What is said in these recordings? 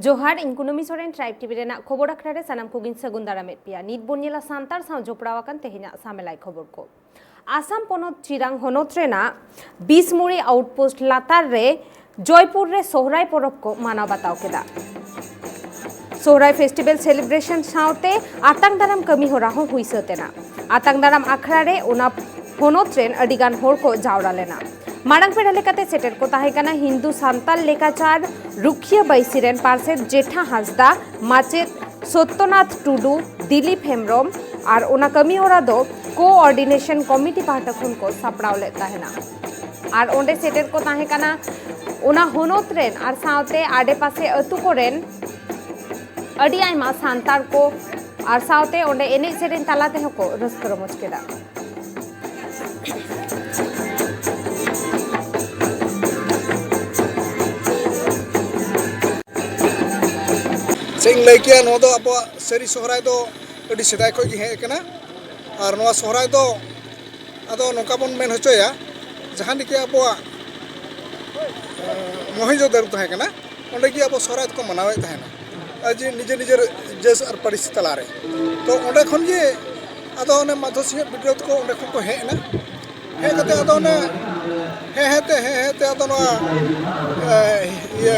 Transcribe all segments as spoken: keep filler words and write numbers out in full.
ᱡᱚᱦᱟᱨ, ᱤᱧ ᱠᱩᱱᱟᱹᱢᱤ ᱥᱚᱨᱮᱱ, ᱴᱨᱟᱭᱤᱵᱽ ᱴᱤᱵᱷᱤ ᱨᱮᱱᱟᱜ ᱠᱷᱚᱵᱚᱨ ᱟᱠᱷᱲᱟ ᱨᱮ ᱥᱟᱱᱟᱢ ᱠᱚᱜᱮᱧ ᱥᱟᱹᱜᱩᱱ ᱫᱟᱨᱟᱢᱮᱫ ᱯᱮᱭᱟ᱾ ᱱᱤᱛ ᱵᱚᱱ ᱧᱮᱞᱟ ᱥᱟᱱᱛᱟᱲ ᱥᱟᱶ ᱡᱚᱯᱲᱟᱣ ᱟᱠᱟᱱ ᱛᱮᱦᱮᱧᱟᱜ ᱥᱟᱢᱮᱞᱟᱭ ᱠᱷᱚᱵᱚᱨ ᱠᱚ᱾ ᱟᱥᱟᱢ ᱯᱚᱱᱚᱛ ᱪᱤᱨᱟᱝ ᱦᱚᱱᱚᱛ ᱨᱮᱱᱟᱜ ᱵᱤᱥᱢᱩᱲᱤ ᱟᱣᱩᱴᱯᱳᱥᱴ ᱞᱟᱛᱟᱨ ᱨᱮ ᱡᱚᱭᱯᱩᱨ ᱨᱮ ᱥᱚᱦᱨᱟᱭ ᱯᱚᱨᱚᱵᱽ ᱠᱚ ᱢᱟᱱᱟᱣ ᱵᱟᱛᱟᱣ ᱠᱮᱫᱟ᱾ ᱥᱚᱦᱨᱟᱭ ᱯᱷᱮᱥᱴᱤᱵᱷᱮᱞ ᱥᱮᱞᱤᱵᱨᱮᱥᱚᱱ ᱥᱟᱶᱛᱮ ᱟᱛᱟᱝ ᱫᱟᱨᱟᱢ ᱠᱟᱹᱢᱤ ᱦᱚᱨᱟ ᱦᱚᱸ ᱦᱩᱭ ᱥᱟᱹᱛ ᱮᱱᱟ᱾ ᱟᱛᱟᱝ ᱫᱟᱨᱟᱢ ᱟᱠᱷᱲᱟ ᱨᱮ ᱚᱱᱟ ᱦᱚᱱᱚᱛ ᱨᱮᱱ ᱟᱹᱰᱤ ᱜᱟᱱ ᱦᱚᱲ ᱠᱚ ᱡᱟᱣᱨᱟ ᱞᱮᱱᱟ᱾ ᱢᱟᱲᱟᱝ ᱯᱮᱲᱟ ᱞᱮᱠᱟᱛᱮ ᱥᱮᱴᱮᱨ ᱠᱚ ᱛᱟᱦᱮᱸ ᱠᱟᱱᱟ ᱦᱤᱱᱫᱩ ᱥᱟᱱᱛᱟᱞ ᱞᱮᱠᱟᱪᱟᱨ ᱨᱩᱠᱷᱤᱭᱟᱹ ᱵᱟᱹᱭᱥᱤ ᱨᱮᱱ ᱯᱟᱨᱥᱮᱛ ᱡᱮᱴᱷᱟ ᱦᱟᱸᱥᱫᱟ, ᱢᱟᱪᱮᱫ ᱥᱚᱛᱭᱚᱱᱟᱛᱷ ᱴᱩᱰᱩ, ᱫᱤᱞᱤᱯ ᱦᱮᱢᱵᱨᱚᱢ ᱟᱨ ᱚᱱᱟ ᱠᱟᱹᱢᱤ ᱦᱚᱨᱟ ᱫᱚ ᱠᱳᱚᱨᱰᱤᱱᱮᱥᱚᱱ ᱠᱚᱢᱤᱴᱤ ᱯᱟᱦᱴᱟ ᱠᱷᱚᱱ ᱠᱚ ᱥᱟᱯᱲᱟᱣ ᱞᱮᱫ ᱛᱟᱦᱮᱱᱟ᱾ ᱟᱨ ᱚᱸᱰᱮ ᱥᱮᱴᱮᱨ ᱠᱚ ᱛᱟᱦᱮᱸ ᱠᱟᱱᱟ ᱚᱱᱟ ᱦᱚᱱᱚᱛ ᱨᱮᱱ ᱟᱨ ᱥᱟᱶᱛᱮ ᱟᱰᱮᱯᱟᱥᱮ ᱟᱹᱛᱩ ᱠᱚᱨᱮᱱ ᱟᱹᱰᱤ ᱟᱭᱢᱟ ᱥᱟᱱᱛᱟᱲ ᱠᱚ ᱟᱨ ᱥᱟᱶᱛᱮ ᱚᱸᱰᱮ ᱮᱱᱮᱡ ᱥᱮᱨᱮᱧ ᱛᱟᱞᱟ ᱛᱮᱦᱚᱸ ᱠᱚ ᱨᱟᱹᱥᱠᱟᱹ ᱨᱚᱢᱚᱡᱽ ᱠᱮᱫᱟ᱾ ᱪᱮᱫ ᱤᱧ ᱞᱟᱹᱭ ᱠᱮᱭᱟ, ᱱᱚᱣᱟ ᱫᱚ ᱟᱵᱚᱣᱟᱜ ᱥᱟᱹᱨᱤ ᱥᱚᱦᱨᱟᱭ ᱫᱚ ᱟᱹᱰᱤ ᱥᱮᱫᱟᱭ ᱠᱷᱚᱱ ᱜᱮ ᱦᱮᱡ ᱟᱠᱟᱱᱟ᱾ ᱟᱨ ᱱᱚᱣᱟ ᱥᱚᱦᱨᱟᱭ ᱫᱚ ᱟᱫᱚ ᱱᱚᱝᱠᱟ ᱵᱚᱱ ᱢᱮᱱ ᱦᱚᱪᱚᱭᱟ, ᱡᱟᱦᱟᱸ ᱱᱟᱠᱤ ᱟᱵᱚᱣᱟᱜ, ᱮᱸ, ᱢᱚᱦᱮᱡᱳ ᱫᱟᱨᱳ ᱛᱟᱦᱮᱸ ᱠᱟᱱᱟ, ᱚᱸᱰᱮ ᱜᱮ ᱟᱵᱚ ᱥᱚᱦᱨᱟᱭ ᱫᱚᱠᱚ ᱢᱟᱱᱟᱣᱮᱫ ᱛᱟᱦᱮᱱᱟ᱾ ᱟᱨ ᱡᱮ ᱱᱤᱡᱮᱨ ᱱᱤᱡᱮᱨ ᱡᱟᱹᱛ ᱟᱨ ᱯᱟᱹᱨᱤᱥ ᱛᱟᱞᱟᱨᱮ᱾ ᱛᱚ ᱚᱸᱰᱮ ᱠᱷᱚᱱ ᱜᱮ ᱟᱫᱚ ᱚᱱᱮ ᱢᱟᱫᱷᱚ ᱥᱤᱝᱦᱚ ᱵᱤᱴᱨᱚ ᱛᱟᱠᱚ ᱚᱸᱰᱮ ᱠᱷᱚᱱ ᱠᱚ ᱦᱮᱡ ᱮᱱᱟ᱾ ᱦᱮᱡ ᱠᱟᱛᱮ ᱟᱫᱚ ᱚᱱᱮ ᱦᱮᱡ ᱦᱮᱡ ᱛᱮ, ᱦᱮᱡ ᱦᱮᱡ ᱛᱮ ᱟᱫᱚ ᱱᱚᱣᱟ, ᱮ, ᱤᱭᱟᱹ,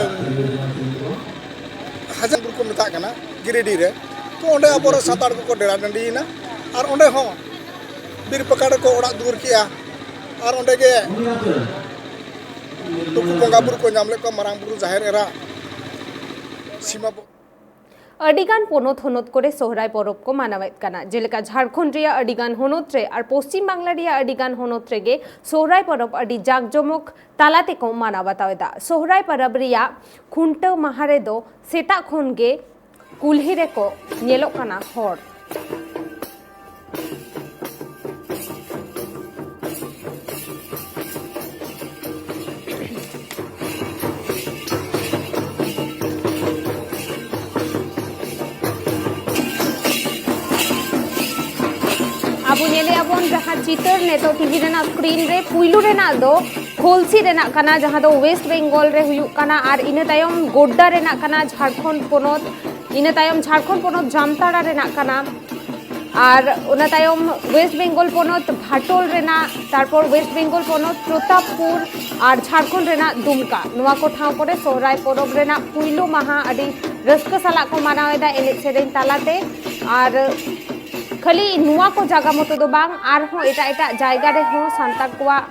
ᱦᱟᱡᱟᱨ ᱵᱩᱨᱩ ᱠᱚ ᱢᱮᱛᱟᱜ ᱠᱟᱱᱟ ᱜᱤᱨᱤᱰᱤ ᱨᱮ᱾ ᱛᱚ ᱚᱸᱰᱮ ᱟᱵᱚᱨᱮᱱ ᱥᱟᱱᱛᱟᱲ ᱠᱚᱠᱚ ᱰᱮᱨᱟ ᱰᱟᱹᱰᱤᱭᱮᱱᱟ᱾ ᱟᱨ ᱚᱸᱰᱮ ᱦᱚᱸ ᱵᱤᱨ ᱯᱟᱠᱟᱲ ᱨᱮᱠᱚ ᱚᱲᱟᱜ ᱫᱩᱣᱟᱹᱨ ᱠᱮᱜᱼᱟ᱾ ᱟᱨ ᱚᱸᱰᱮ ᱜᱮ ᱱᱩᱠᱩ ᱵᱚᱸᱜᱟ ᱵᱩᱨᱩ ᱠᱚ ᱧᱟᱢ ᱞᱮᱫ ᱠᱚᱣᱟ, ᱢᱟᱨᱟᱝ ᱵᱩᱨᱩ, ᱡᱟᱦᱮᱨ ᱮᱨᱟ, ᱥᱤᱢᱟ ᱵᱚ- ᱟᱹᱰᱤᱜᱟᱱ ᱯᱚᱱᱚᱛ ᱦᱚᱱᱚᱛ ᱠᱚᱨᱮ ᱥᱚᱦᱨᱟᱭ ᱯᱚᱨᱚᱵᱽ ᱠᱚ ᱢᱟᱱᱟᱣᱮᱫ ᱠᱟᱱᱟ᱾ ᱡᱮᱞᱮᱠᱟ ᱡᱷᱟᱲᱠᱷᱚᱸᱰ ᱨᱮᱭᱟᱜ ᱟᱹᱰᱤᱜᱟᱱ ᱦᱚᱱᱚᱛ ᱨᱮ ᱟᱨ ᱯᱚᱥᱪᱤᱢ ᱵᱟᱝᱞᱟ ᱨᱮᱭᱟᱜ ᱟᱹᱰᱤᱜᱟᱱ ᱦᱚᱱᱚᱛ ᱨᱮᱜᱮ ᱥᱚᱦᱨᱟᱭ ᱯᱚᱨᱚᱵᱽ ᱟᱹᱰᱤ ᱡᱟᱠ ᱡᱚᱢᱚᱠ ᱛᱟᱞᱟ ᱛᱮᱠᱚ ᱢᱟᱱᱟᱣ ᱵᱟᱛᱟᱣ ᱮᱫᱟ᱾ ᱥᱚᱦᱨᱟᱭ ᱯᱚᱨᱚᱵᱽ ᱨᱮᱭᱟᱜ ᱠᱷᱩᱱᱴᱟᱹᱣ ᱢᱟᱦᱟ ᱨᱮᱫᱚ ᱥᱮᱛᱟᱜ ᱠᱷᱚᱱ ᱜᱮ ᱠᱩᱞᱦᱤ ᱨᱮᱠᱚ ᱧᱮᱞᱚᱜ ᱠᱟᱱᱟ ᱦᱚᱲ᱾ ᱟᱵᱚ ᱧᱮᱞᱮᱜᱼᱟ ᱵᱚᱱ ᱡᱟᱦᱟᱸ ᱪᱤᱛᱟᱹᱨ ᱱᱤᱛᱚᱜ ᱴᱤᱵᱷᱤ ᱨᱮᱱᱟᱜ ᱥᱠᱨᱤᱱ ᱨᱮ ᱯᱩᱭᱞᱩ ᱨᱮᱱᱟᱜ ᱫᱚ ᱠᱷᱚᱞᱥᱤ ᱨᱮᱱᱟᱜ ᱠᱟᱱᱟ, ᱡᱟᱦᱟᱸ ᱫᱚ ᱳᱭᱮᱥᱴ ᱵᱮᱝᱜᱚᱞ ᱨᱮ ᱦᱩᱭᱩᱜ ᱠᱟᱱᱟ, ᱟᱨ ᱤᱱᱟᱹ ᱛᱟᱭᱚᱢ ᱜᱳᱰᱰᱟ ᱨᱮᱱᱟᱜ ᱠᱟᱱᱟ, ᱡᱷᱟᱲᱠᱷᱚᱸᱰ ᱯᱚᱱᱚᱛ, ᱤᱱᱟᱹ ᱛᱟᱭᱚᱢ ᱡᱷᱟᱲᱠᱷᱚᱸᱰ ᱯᱚᱱᱚᱛ ᱡᱟᱢᱛᱟᱲᱟ ᱨᱮᱱᱟᱜ ᱠᱟᱱᱟ, ᱟᱨ ᱚᱱᱟ ᱛᱟᱭᱚᱢ ᱳᱭᱮᱥᱴ ᱵᱮᱝᱜᱚᱞ ᱯᱚᱱᱚᱛ ᱵᱷᱟᱴᱳᱞ ᱨᱮᱱᱟᱜ, ᱛᱟᱨᱯᱚᱨ ᱳᱭᱮᱥᱴ ᱵᱮᱝᱜᱚᱞ ᱯᱚᱱᱚᱛ ᱯᱨᱚᱛᱟᱯᱯᱩᱨ ᱟᱨ ᱡᱷᱟᱲᱠᱷᱚᱸᱰ ᱨᱮᱱᱟᱜ ᱫᱩᱢᱠᱟ, ᱱᱚᱣᱟ ᱠᱚ ᱴᱷᱟᱶ ᱠᱚᱨᱮ ᱥᱚᱦᱨᱟᱭ ᱯᱚᱨᱚᱵᱽ ᱨᱮᱱᱟᱜ ᱯᱩᱭᱞᱩ ᱢᱟᱦᱟ ᱟᱹᱰᱤ ᱨᱟᱹᱥᱠᱟᱹ ᱥᱟᱞᱟᱜ ᱠᱚ ᱢᱟᱱᱟᱣ ᱮᱫᱟ ᱮᱱᱮᱡ ᱥᱮᱨᱮᱧ ᱛᱟᱞᱟᱛᱮ᱾ ᱟᱨ ᱠᱷᱟᱹᱞᱤ ᱱᱚᱣᱟ ᱠᱚ ᱡᱟᱭᱜᱟ ᱢᱚᱛᱚ ᱫᱚ ᱵᱟᱝ, ᱟᱨᱦᱚᱸ ᱮᱴᱟᱜ ᱮᱴᱟᱜ ᱡᱟᱭᱜᱟ ᱨᱮᱦᱚᱸ ᱥᱟᱱᱛᱟᱲ ᱠᱚᱣᱟᱜ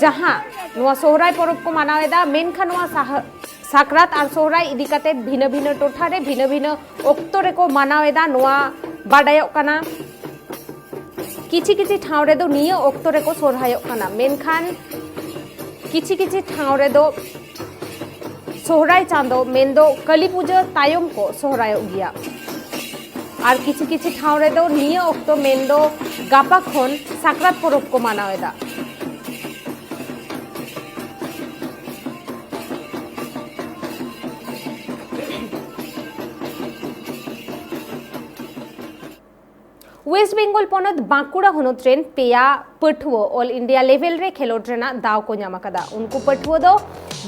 ᱡᱟᱦᱟᱸ ᱱᱚᱣᱟ ᱥᱚᱦᱨᱟᱭ ᱯᱚᱨᱚᱵᱽ ᱠᱚ ᱢᱟᱱᱟᱣ ᱮᱫᱟ, ᱢᱮᱱᱠᱷᱟᱱ ᱱᱚᱣᱟ ᱥᱟᱦ-, ᱥᱟᱠᱨᱟᱛ ᱟᱨ ᱥᱚᱦᱨᱟᱭ ᱤᱫᱤ ᱠᱟᱛᱮ ᱵᱷᱤᱱᱟᱹ ᱵᱷᱤᱱᱟᱹ ᱴᱚᱴᱷᱟ ᱨᱮ ᱵᱷᱤᱱᱟᱹ ᱵᱷᱤᱱᱟᱹ ᱚᱠᱛᱚ ᱨᱮᱠᱚ ᱢᱟᱱᱟᱣ ᱮᱫᱟ, ᱱᱚᱣᱟ ᱵᱟᱰᱟᱭᱚᱜ ᱠᱟᱱᱟ᱾ ᱠᱤᱪᱷᱤ ᱠᱤᱪᱷᱤ ᱴᱷᱟᱶ ᱨᱮᱫᱚ ᱱᱤᱭᱟᱹ ᱚᱠᱛᱚ ᱨᱮᱠᱚ ᱥᱚᱦᱨᱟᱭᱚᱜ ᱠᱟᱱᱟ, ᱢᱮᱱᱠᱷᱟᱱ ᱠᱤᱪᱷᱤ ᱠᱤᱪᱷᱤ ᱴᱷᱟᱶ ᱨᱮᱫᱚ ᱥᱚᱦᱨᱟᱭ ᱪᱟᱸᱫᱚ, ᱢᱮᱱᱫᱚ ᱠᱟᱹᱞᱤ ᱯᱩᱡᱟᱹ ᱛᱟᱭᱚᱢ ᱠᱚ ᱥᱚᱦᱨᱟᱭᱚᱜ ᱜᱮᱭᱟ᱾ ᱟᱨ ᱠᱤᱪᱷᱤ ᱠᱤᱪᱷᱤ ᱴᱷᱟᱶ ᱨᱮᱫᱚ ᱱᱤᱭᱟᱹ ᱚᱠᱛᱚ, ᱢᱮᱱᱫᱚ ᱜᱟᱯᱟ ᱠᱷᱚᱱ ᱥᱟᱠᱨᱟᱛ ᱯᱚᱨᱚᱵᱽ ᱠᱚ ᱢᱟᱱᱟᱣ ᱮᱫᱟ᱾ ᱳᱭᱮᱥᱴ ᱵᱮᱝᱜᱚᱞ ᱯᱚᱱᱚᱛ ᱵᱟᱸᱠᱩᱲᱟ ᱦᱚᱱᱚᱛ ᱨᱮᱱ ᱯᱮᱭᱟ ᱯᱟᱹᱴᱷᱩᱣᱟᱹ ᱚᱞ ᱤᱱᱰᱤᱭᱟ ᱞᱮᱵᱮᱞ ᱨᱮ ᱠᱷᱮᱞᱳᱰ ᱨᱮᱱᱟᱜ ᱫᱟᱣ ᱠᱚ ᱧᱟᱢ ᱟᱠᱟᱫᱟ᱾ ᱩᱱᱠᱩ ᱯᱟᱹᱴᱷᱩᱣᱟᱹ ᱫᱚ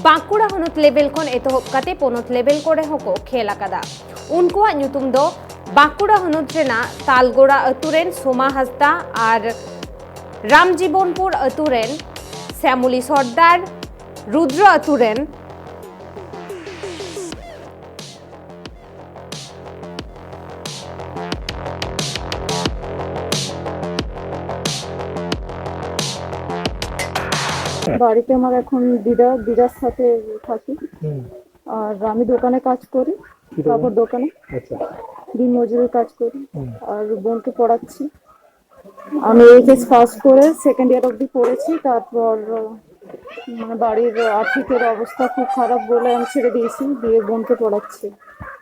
ᱵᱟᱸᱠᱩᱲᱟ ᱦᱚᱱᱚᱛ ᱞᱮᱵᱮᱞ ᱠᱷᱚᱱ ᱮᱛᱚᱦᱚᱵ ᱠᱟᱛᱮ ᱯᱚᱱᱚᱛ ᱞᱮᱵᱮᱞ ᱠᱚᱨᱮ ᱦᱚᱸᱠᱚ ᱠᱷᱮᱞ ᱟᱠᱟᱫᱟ᱾ ᱩᱱᱠᱩᱣᱟᱜ ᱧᱩᱛᱩᱢ ᱫᱚ ᱵᱟᱸᱠᱩᱲᱟ ᱦᱚᱱᱚᱛ ᱨᱮᱱᱟᱜ ᱛᱟᱞᱜᱳᱲᱟ ᱟᱹᱛᱩ ᱨᱮᱱ ᱥᱳᱢᱟ ᱦᱟᱸᱥᱫᱟ ᱟᱨ ᱨᱟᱢᱡᱤᱵᱚᱱᱯᱩᱨ ᱟᱹᱛᱩ ᱨᱮᱱ ᱥᱭᱟᱢᱩᱞᱤ ᱥᱚᱨᱫᱟᱨ, ᱨᱩᱫᱨᱚ ᱟᱹᱛᱩ ᱨᱮᱱ বাড়িতে আমার এখন দিদা, দিদার সাথে থাকি। হুম। আর আমি দোকানে কাজ করি, কি দোকান? কাপড় দোকানে। আচ্ছা। দিন মজুরি কাজ করি। হুম। আর বোনকে পড়াচ্ছি। আমি এইচএস পাস করে সেকেন্ড ইয়ার অবধি পড়েছি, তারপর মানে বাড়ির আর্থিকের অবস্থা খুব খারাপ বলে আমি ছেড়ে দিয়েছি, দিয়ে বোনকে পড়াচ্ছি।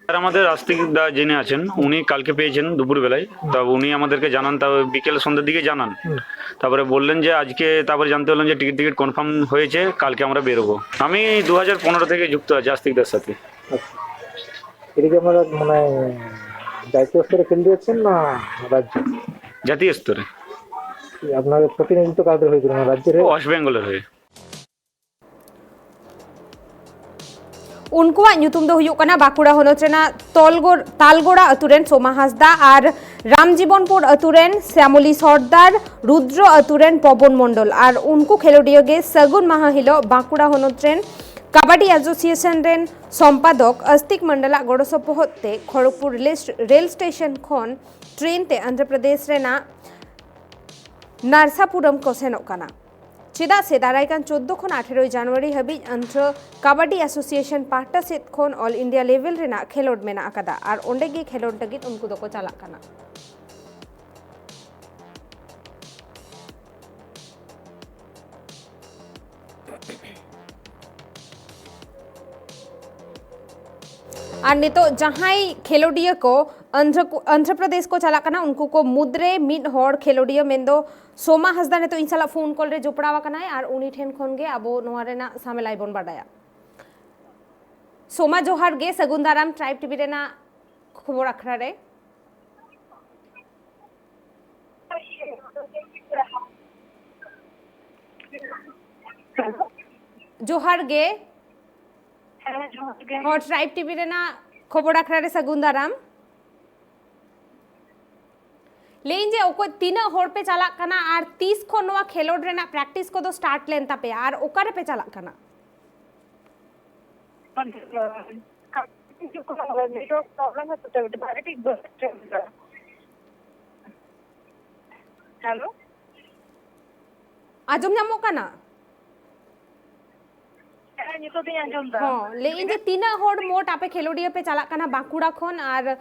স্যার, আমাদের আস্তিক দা যিনি আছেন, উনি কালকে পেয়েছেন দুপুরবেলায়। তা উনি আমাদেরকে জানান, তা বিকেল সন্ধ্যার দিকে জানান। হুম। তারপরে বললেন যে আজকে, তারপরে জানতে পারলাম যে টিকিট টিকিট কনফার্ম হয়েছে, কালকে আমরা বেরোবো। আমি দু হাজার পনেরো থেকে যুক্ত আছি আস্তিকদার সাথে। আচ্ছা। এটা কি আপনারা মানে জাতীয় স্তরে খেলতে যাচ্ছেন না রাজ্য? জাতীয় স্তরে। কি আপনাদের প্রতিনিধিত্ব কাদের হয়ে ছিল, মানে রাজ্যের হয়ে? ওয়েস্ট বেঙ্গলের হয়ে। ᱩᱱᱠᱩᱣᱟᱜ ᱧᱩᱛᱩᱢ ᱫᱚ ᱦᱩᱭᱩᱜ ᱠᱟᱱᱟ ᱵᱟᱸᱠᱩᱲᱟ ᱦᱚᱱᱚᱛ ᱨᱮᱱᱟᱜ ᱛᱚᱞᱜᱚ-, ᱛᱟᱞᱜᱚᱲᱟ ᱟᱹᱛᱩ ᱨᱮᱱ ᱥᱳᱢᱟ ᱦᱟᱸᱥᱫᱟ ᱟᱨ ᱨᱟᱢᱡᱤᱵᱚᱱᱯᱩᱨ ᱟᱹᱛᱩ ᱨᱮᱱ ᱥᱭᱟᱢᱚᱞᱤ ᱥᱚᱨᱫᱟᱨ, ᱨᱩᱫᱨᱚ ᱟᱹᱛᱩ ᱨᱮᱱ ᱯᱚᱵᱚᱱ ᱢᱚᱱᱰᱚᱞ᱾ ᱟᱨ ᱩᱱᱠᱩ ᱠᱷᱮᱞᱳᱰᱤᱭᱟᱹ ᱜᱮ ᱥᱟᱹᱜᱩᱱ ᱢᱟᱦᱟ ᱦᱤᱞᱳᱜ ᱵᱟᱸᱠᱩᱲᱟ ᱦᱚᱱᱚᱛ ᱨᱮᱱ ᱠᱟᱵᱟᱰᱤ ᱮᱥᱳᱥᱤᱭᱮᱥᱚᱱ ᱨᱮᱱ ᱥᱚᱢᱯᱟᱫᱚᱠ ᱟᱥᱛᱤᱠ ᱢᱚᱱᱰᱚᱞᱟᱜ ᱜᱚᱲᱚ ᱥᱚᱯᱚᱦᱚᱫ ᱛᱮ ᱠᱷᱚᱲᱚᱜᱽᱯᱩᱨ ᱨᱮᱞ ᱥᱴ-, ᱨᱮᱞ ᱥᱴᱮᱥᱚᱱ ᱠᱷᱚᱱ ᱴᱨᱮᱱ ᱛᱮ ᱟᱱᱫᱷᱨᱚ ᱯᱨᱚᱫᱮᱥ ᱨᱮᱱᱟᱜ ᱱᱟᱨᱥᱟᱯᱩᱨᱟᱢ ᱠᱚ ᱥᱮᱱᱚᱜ ᱠᱟᱱᱟ᱾ ᱪᱮᱫᱟᱜ ᱥᱮ ᱫᱟᱨᱟᱭ ᱠᱟᱱ ᱪᱳᱫᱽᱫᱳ ᱠᱷᱚᱱ ᱟᱴᱷᱮᱨᱳᱭ ᱡᱟᱱᱩᱣᱟᱨᱤ ᱦᱟᱹᱵᱤᱡ ᱟᱱᱫᱷᱨᱚ ᱠᱟᱵᱟᱰᱤ ᱮᱥᱳᱥᱤᱭᱮᱥᱚᱱ ᱯᱟᱦᱴᱟ ᱥᱮᱫ ᱠᱷᱚᱱ ᱚᱞ ᱤᱱᱰᱤᱭᱟ ᱞᱮᱵᱮᱞ ᱨᱮᱱᱟᱜ ᱠᱷᱮᱞᱳᱰ ᱢᱮᱱᱟᱜ ᱟᱠᱟᱫᱟ ᱟᱨ ᱚᱸᱰᱮ ᱜᱮ ᱠᱷᱮᱞᱳᱰ ᱞᱟᱹᱜᱤᱫ ᱩᱱᱠᱩ ᱫᱚᱠᱚ ᱪᱟᱞᱟᱜ ᱠᱟᱱᱟ᱾ ᱟᱨ ᱱᱤᱛᱚᱜ ᱡᱟᱦᱟᱸᱭ ᱠᱷᱮᱞᱳᱰᱤᱭᱟᱹ ᱠᱚ ᱟᱱᱫᱷᱨᱚ, ᱟᱱᱫᱷᱨᱚ ᱯᱨᱚᱫᱮᱥ ᱠᱚ ᱪᱟᱞᱟᱜ ᱠᱟᱱᱟ, ᱩᱱᱠᱩ ᱠᱚ ᱢᱩᱫᱽᱨᱮ ᱢᱤᱫ ᱦᱚᱲ ᱠᱷᱮᱞᱳᱰᱤᱭᱟᱹ ᱢᱮᱱᱫᱚ ᱥᱳᱢᱟ ᱦᱟᱸᱥᱫᱟ ᱱᱤᱛᱚᱜ ᱤᱧ ᱥᱟᱞᱟᱜ ᱯᱷᱳᱱ ᱠᱚᱞ ᱨᱮ ᱡᱚᱯᱲᱟᱣ ᱟᱠᱟᱱᱟᱭ ᱟᱨ ᱩᱱᱤ ᱴᱷᱮᱱ ᱠᱷᱚᱱ ᱜᱮ ᱟᱵᱚ ᱱᱚᱣᱟ ᱨᱮᱱᱟᱜ ᱥᱟᱢᱮᱞᱟᱭ ᱵᱚᱱ ᱵᱟᱰᱟᱭᱟ᱾ ᱥᱳᱢᱟ, ᱡᱚᱦᱟᱨ ᱜᱮ, ᱥᱟᱹᱜᱩᱱ ᱫᱟᱨᱟᱢ ᱴᱨᱟᱭᱤᱵᱽ ᱴᱤᱵᱷᱤ ᱨᱮᱱᱟᱜ ᱠᱷᱚᱵᱚᱨ ᱟᱠᱷᱲᱟ ᱨᱮ᱾ ᱡᱚᱦᱟᱨ ᱜᱮ᱾ ᱦᱮᱸ, ᱡᱚᱦᱟᱨ ᱜᱮ᱾ ᱦᱚᱸ, ᱴᱨᱟᱭᱤᱵᱽ ᱴᱤᱵᱷᱤ ᱨᱮᱱᱟᱜ ᱠᱷᱚᱵᱚᱨ ᱟᱠᱷᱲᱟ ᱨᱮ ᱥᱟᱹᱜᱩᱱ ᱫᱟᱨᱟᱢ᱾ ᱞᱟᱹᱭᱟᱹᱧ ᱡᱮ ᱚᱠᱚᱭ, ᱛᱤᱱᱟᱹᱜ ᱦᱚᱲ ᱯᱮ ᱪᱟᱞᱟᱜ ᱠᱟᱱᱟ ᱟᱨ ᱛᱤᱥ ᱠᱷᱚᱱ ᱱᱚᱣᱟ ᱠᱷᱮᱞᱳᱰ ᱨᱮᱱᱟᱜ ᱯᱨᱮᱠᱴᱤᱥ ᱠᱚᱫᱚ ᱥᱴᱟᱨᱴ ᱞᱮᱱ ᱛᱟᱯᱮᱭᱟ ᱟᱨ ᱚᱠᱟ ᱨᱮᱯᱮ ᱪᱟᱞᱟᱜ ᱠᱟᱱᱟ? ᱦᱤᱡᱩᱜ ᱠᱟᱱᱟ, ᱱᱮᱴᱣᱟᱨᱠ ᱯᱨᱚᱵᱞᱮᱢ ᱦᱚᱛᱮᱡ ᱛᱮ ᱵᱷᱟᱜᱮ ᱴᱷᱤᱠ ᱵᱟᱹᱧ ᱟᱸᱡᱚᱢ ᱮᱫᱟ᱾ ᱦᱮᱞᱳ? ᱟᱸᱡᱚᱢ ᱧᱟᱢᱚᱜ ᱠᱟᱱᱟ? ᱦᱮᱸ, ᱱᱤᱛᱚᱜ ᱫᱚᱧ ᱟᱸᱡᱚᱢ ᱮᱫᱟ᱾ ᱦᱚᱸ, ᱞᱟᱹᱭᱮᱫ ᱟᱹᱧ ᱡᱮ ᱛᱤᱱᱟᱹᱜ ᱦᱚᱲ ᱢᱳᱴ ᱟᱯᱮ ᱠᱷᱮᱞᱳᱰᱤᱭᱟᱹ ᱯᱮ ᱪᱟᱞᱟᱜ ᱠᱟᱱᱟ ᱵᱟᱸᱠᱩᱲᱟ ᱠᱷᱚᱱ, ᱟᱨ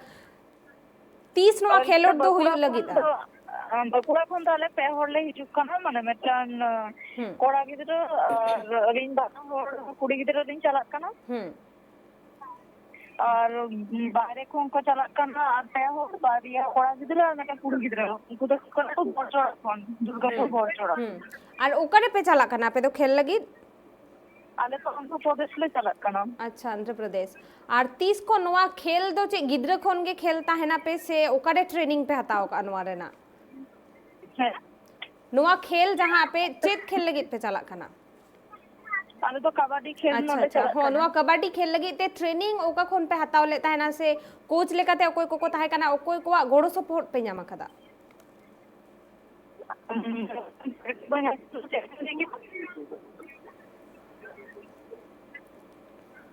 ᱛᱤᱥ ᱱᱚᱣᱟ ᱟᱞᱮ ᱠᱷᱮᱞᱳᱰ ᱫᱚ ᱵᱟᱸᱠᱩᱲᱟ ᱦᱩᱭᱩᱜ ᱠᱷᱚᱱ ᱞᱟᱹᱜᱤᱫᱼᱟ? ᱫᱚ, ᱟᱸ, ᱵᱟᱸᱠᱩᱲᱟ ᱠᱷᱚᱱ ᱫᱚ ᱟᱞᱮ ᱯᱮ ᱦᱚᱲ ᱞᱮ ᱦᱤᱡᱩᱜ ᱠᱟᱱᱟ, ᱢᱟᱱᱮ ᱢᱤᱫᱴᱟᱝ, ᱟᱸ, ᱦᱩᱸ᱾ ᱠᱚᱲᱟ ᱜᱤᱫᱽᱨᱟᱹ ᱟᱨ ᱟᱹᱞᱤᱧ ᱵᱟᱱᱟ ᱦᱚᱲ ᱠᱩᱲᱤ ᱜᱤᱫᱽᱨᱟᱹ ᱞᱤᱧ ᱪᱟᱞᱟᱜ ᱠᱟᱱᱟ᱾ ᱦᱩᱸ᱾ ᱟᱨ ᱵᱟᱦᱨᱮ ᱠᱷᱚᱱ ᱠᱚ ᱪᱟᱞᱟᱜ ᱠᱟᱱᱟ ᱟᱨ ᱯᱮ ᱦᱚᱲ, ᱵᱟᱨᱭᱟ ᱠᱚᱲᱟ ᱜᱤᱫᱽᱨᱟᱹ ᱟᱨ ᱢᱤᱫᱴᱟᱝ ᱠᱩᱲᱤ ᱜᱤᱫᱽᱨᱟᱹ᱾ ᱩᱱᱠᱩ ᱫᱚ ᱦᱩᱭᱩᱜ ᱠᱟᱱᱟ ᱠᱚ ᱵᱚᱲᱪᱚᱲᱟ ᱠᱷᱚᱱ, ᱫᱩᱨᱜᱟᱯᱩᱨ ᱦᱩᱸ᱾ ᱵᱚᱲᱪᱚᱲᱟ᱾ ᱦᱩᱸ᱾ ᱟᱨ ᱚᱠᱟ ᱨᱮᱯᱮ ᱪᱟᱞᱟᱜ ᱠᱟᱱᱟ ᱟᱯᱮ ᱫᱚ ᱠᱷᱮᱞ ᱞᱟᱹᱜᱤᱫ? ᱟᱞᱮ ᱫᱚ ᱚᱱᱫᱷᱨᱚ ᱯᱨᱚᱫᱮᱥ ᱞᱮ ᱪᱟᱞᱟᱜ ᱠᱟᱱᱟ᱾ ᱟᱪᱪᱷᱟ, ᱚᱱᱫᱷᱨᱚ ᱯᱨᱚᱫᱮᱥ᱾ ᱟᱨ ᱛᱤᱥ ᱠᱷᱚᱱ ᱱᱚᱣᱟ ᱠᱷᱮᱞ ᱫᱚ ᱪᱮᱫ ᱜᱤᱫᱽᱨᱟᱹ ᱠᱷᱚᱱ ᱜᱮ ᱠᱷᱮᱞ ᱛᱟᱦᱮᱱᱟ ᱯᱮ ᱥᱮ ᱚᱠᱟᱨᱮ ᱴᱨᱮᱱᱤᱝ ᱯᱮ ᱦᱟᱛᱟᱣ ᱠᱟᱜᱼᱟ ᱱᱚᱣᱟ ᱨᱮᱱᱟᱜ? ᱦᱮᱸ᱾ ᱱᱚᱣᱟ ᱠᱷᱮᱞ ᱡᱟᱦᱟᱸ ᱟᱯᱮ ᱪᱮᱫ ᱠᱷᱮᱞ ᱞᱟᱹᱜᱤᱫ ᱯᱮ ᱪᱟᱞᱟᱜ ᱠᱟᱱᱟ? ᱟᱞᱮ ᱫᱚ ᱠᱟᱵᱟᱰᱤ ᱠᱷᱮᱞ ᱟᱪᱪᱷᱟ, ᱱᱚᱰᱮ ᱟᱪᱪᱷᱟ᱾ ᱪᱟᱞᱟᱜ ᱦᱚᱸ, ᱠᱟᱱᱟ᱾ ᱱᱚᱣᱟ ᱠᱟᱵᱟᱰᱤ ᱠᱷᱮᱞ ᱞᱟᱹᱜᱤᱫ ᱛᱮ ᱴᱨᱮᱱᱤᱝ ᱚᱠᱟ ᱠᱷᱚᱱ ᱯᱮ ᱦᱟᱛᱟᱣ ᱞᱮᱫ ᱛᱟᱦᱮᱱᱟ, ᱥᱮ ᱠᱳᱪ ᱞᱮᱠᱟᱛᱮ ᱚᱠᱚᱭ ᱠᱚᱠᱚ ᱛᱟᱦᱮᱸ ᱠᱟᱱᱟ, ᱚᱠᱚᱭ ᱠᱚᱣᱟᱜ ᱜᱚᱲᱚ ᱥᱚᱯᱚᱦᱚᱫ ᱯᱮ ᱧᱟᱢ ᱟᱠᱟᱫᱟ?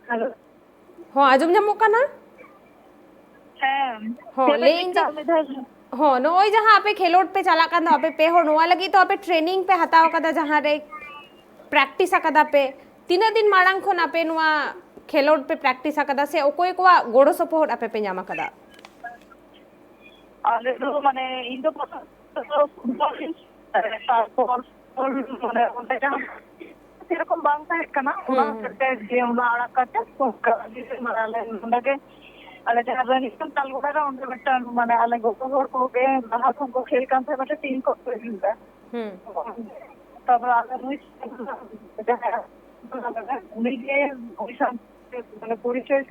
ᱦᱮᱞᱳ᱾ ᱦᱚᱸ, ᱟᱸᱡᱚᱢ ᱧᱟᱢᱚᱜ ᱠᱟᱱᱟ? ᱦᱮᱸ᱾ ᱦᱚᱸ, ᱪᱮᱫ ᱞᱟᱹᱭ ᱞᱟᱹᱜᱤᱫ ᱤᱧ ᱡᱮ, ᱟᱨ ᱢᱤᱫ ᱫᱷᱟᱣ? ᱦᱚᱸ, ᱱᱚᱜᱼᱚᱭ ᱡᱟᱦᱟᱸ ᱟᱯᱮ ᱠᱷᱮᱞᱳᱰ ᱯᱮ ᱪᱟᱞᱟᱜ ᱠᱟᱱ ᱫᱚ, ᱟᱯᱮ ᱯᱮ ᱦᱚᱲ, ᱱᱚᱣᱟ ᱞᱟᱹᱜᱤᱫ ᱛᱚ ᱟᱯᱮ ᱴᱨᱮᱱᱤᱝ ᱯᱮ ᱦᱟᱛᱟᱣ ᱠᱟᱫᱟ, ᱡᱟᱦᱟᱸ ᱨᱮ ᱯᱨᱮᱠᱴᱤᱥ ᱟᱠᱟᱫᱟ ᱯᱮ᱾ ᱛᱤᱱᱟᱹᱜ ᱫᱤᱱ ᱢᱟᱲᱟᱝ ᱠᱷᱚᱱ ᱟᱯᱮ ᱱᱚᱣᱟ ᱠᱷᱮᱞᱳᱰ ᱯᱮ ᱯᱨᱮᱠᱴᱤᱥ ᱟᱠᱟᱫᱟ, ᱥᱮ ᱚᱠᱚᱭ ᱠᱚᱣᱟᱜ ᱜᱚᱲᱚ ᱥᱚᱯᱚᱦᱚᱫ ᱟᱯᱮ ᱯᱮ ᱧᱟᱢ ᱟᱠᱟᱫᱟ? ᱟᱞᱮ ᱫᱚ, ᱢᱟᱱᱮ, ᱤᱧ ᱫᱚ ᱯᱨᱚᱛᱷᱚᱢ ᱫᱚ ᱯᱷᱩᱴᱵᱚᱞ ᱤᱧ, ᱛᱟᱨᱯᱚᱨ ᱯᱷᱩᱴᱵᱚᱞ, ᱢᱟᱱᱮ, ᱚᱸᱰᱮ ᱡᱟᱦᱟᱸ ᱥᱮᱨᱚᱠᱚᱢ ᱵᱟᱝ ᱛᱟᱦᱮᱸ ᱠᱟᱱᱟ, ᱚᱱᱟ ᱦᱩᱸ, ᱦᱩᱸ᱾ ᱦᱚᱛᱮᱡ ᱛᱮ ᱡᱮ ᱚᱱᱟ ᱟᱲᱟᱜ ᱠᱟᱛᱮ ᱚᱱᱠᱟ ᱜᱮ ᱢᱟᱱᱮ ᱟᱞᱮ ᱱᱚᱸᱰᱮ ᱜᱮ, ᱟᱞᱮ ᱡᱟᱦᱟᱸ ᱨᱟᱱᱤ ᱛᱟᱞᱜᱚᱰᱟ ᱨᱮ, ᱚᱸᱰᱮ ᱢᱤᱫᱴᱟᱝ, ᱢᱟᱱᱮ, ᱟᱞᱮ ᱜᱚᱜᱚ ᱦᱚᱲ ᱠᱚᱜᱮ ᱞᱟᱦᱟ ᱠᱷᱚᱱ ᱠᱚ ᱠᱷᱮᱞ ᱠᱟᱱ ᱛᱟᱦᱮᱸ, ᱢᱤᱫᱴᱟᱝ ᱴᱤᱢ ᱠᱚ ᱛᱚᱭᱨᱤ ᱞᱮᱫᱟ᱾ ᱦᱩᱸ᱾ ᱛᱟᱨᱯᱚᱨ ᱟᱞᱮ ᱱᱩᱭ ᱡᱟᱦᱟᱸᱭ ᱩᱱᱤ ᱜᱮ ᱩᱱᱤ ᱥᱟᱶᱛᱮ, ᱢᱟᱱᱮ, ᱯᱚᱨᱤᱪᱚᱭ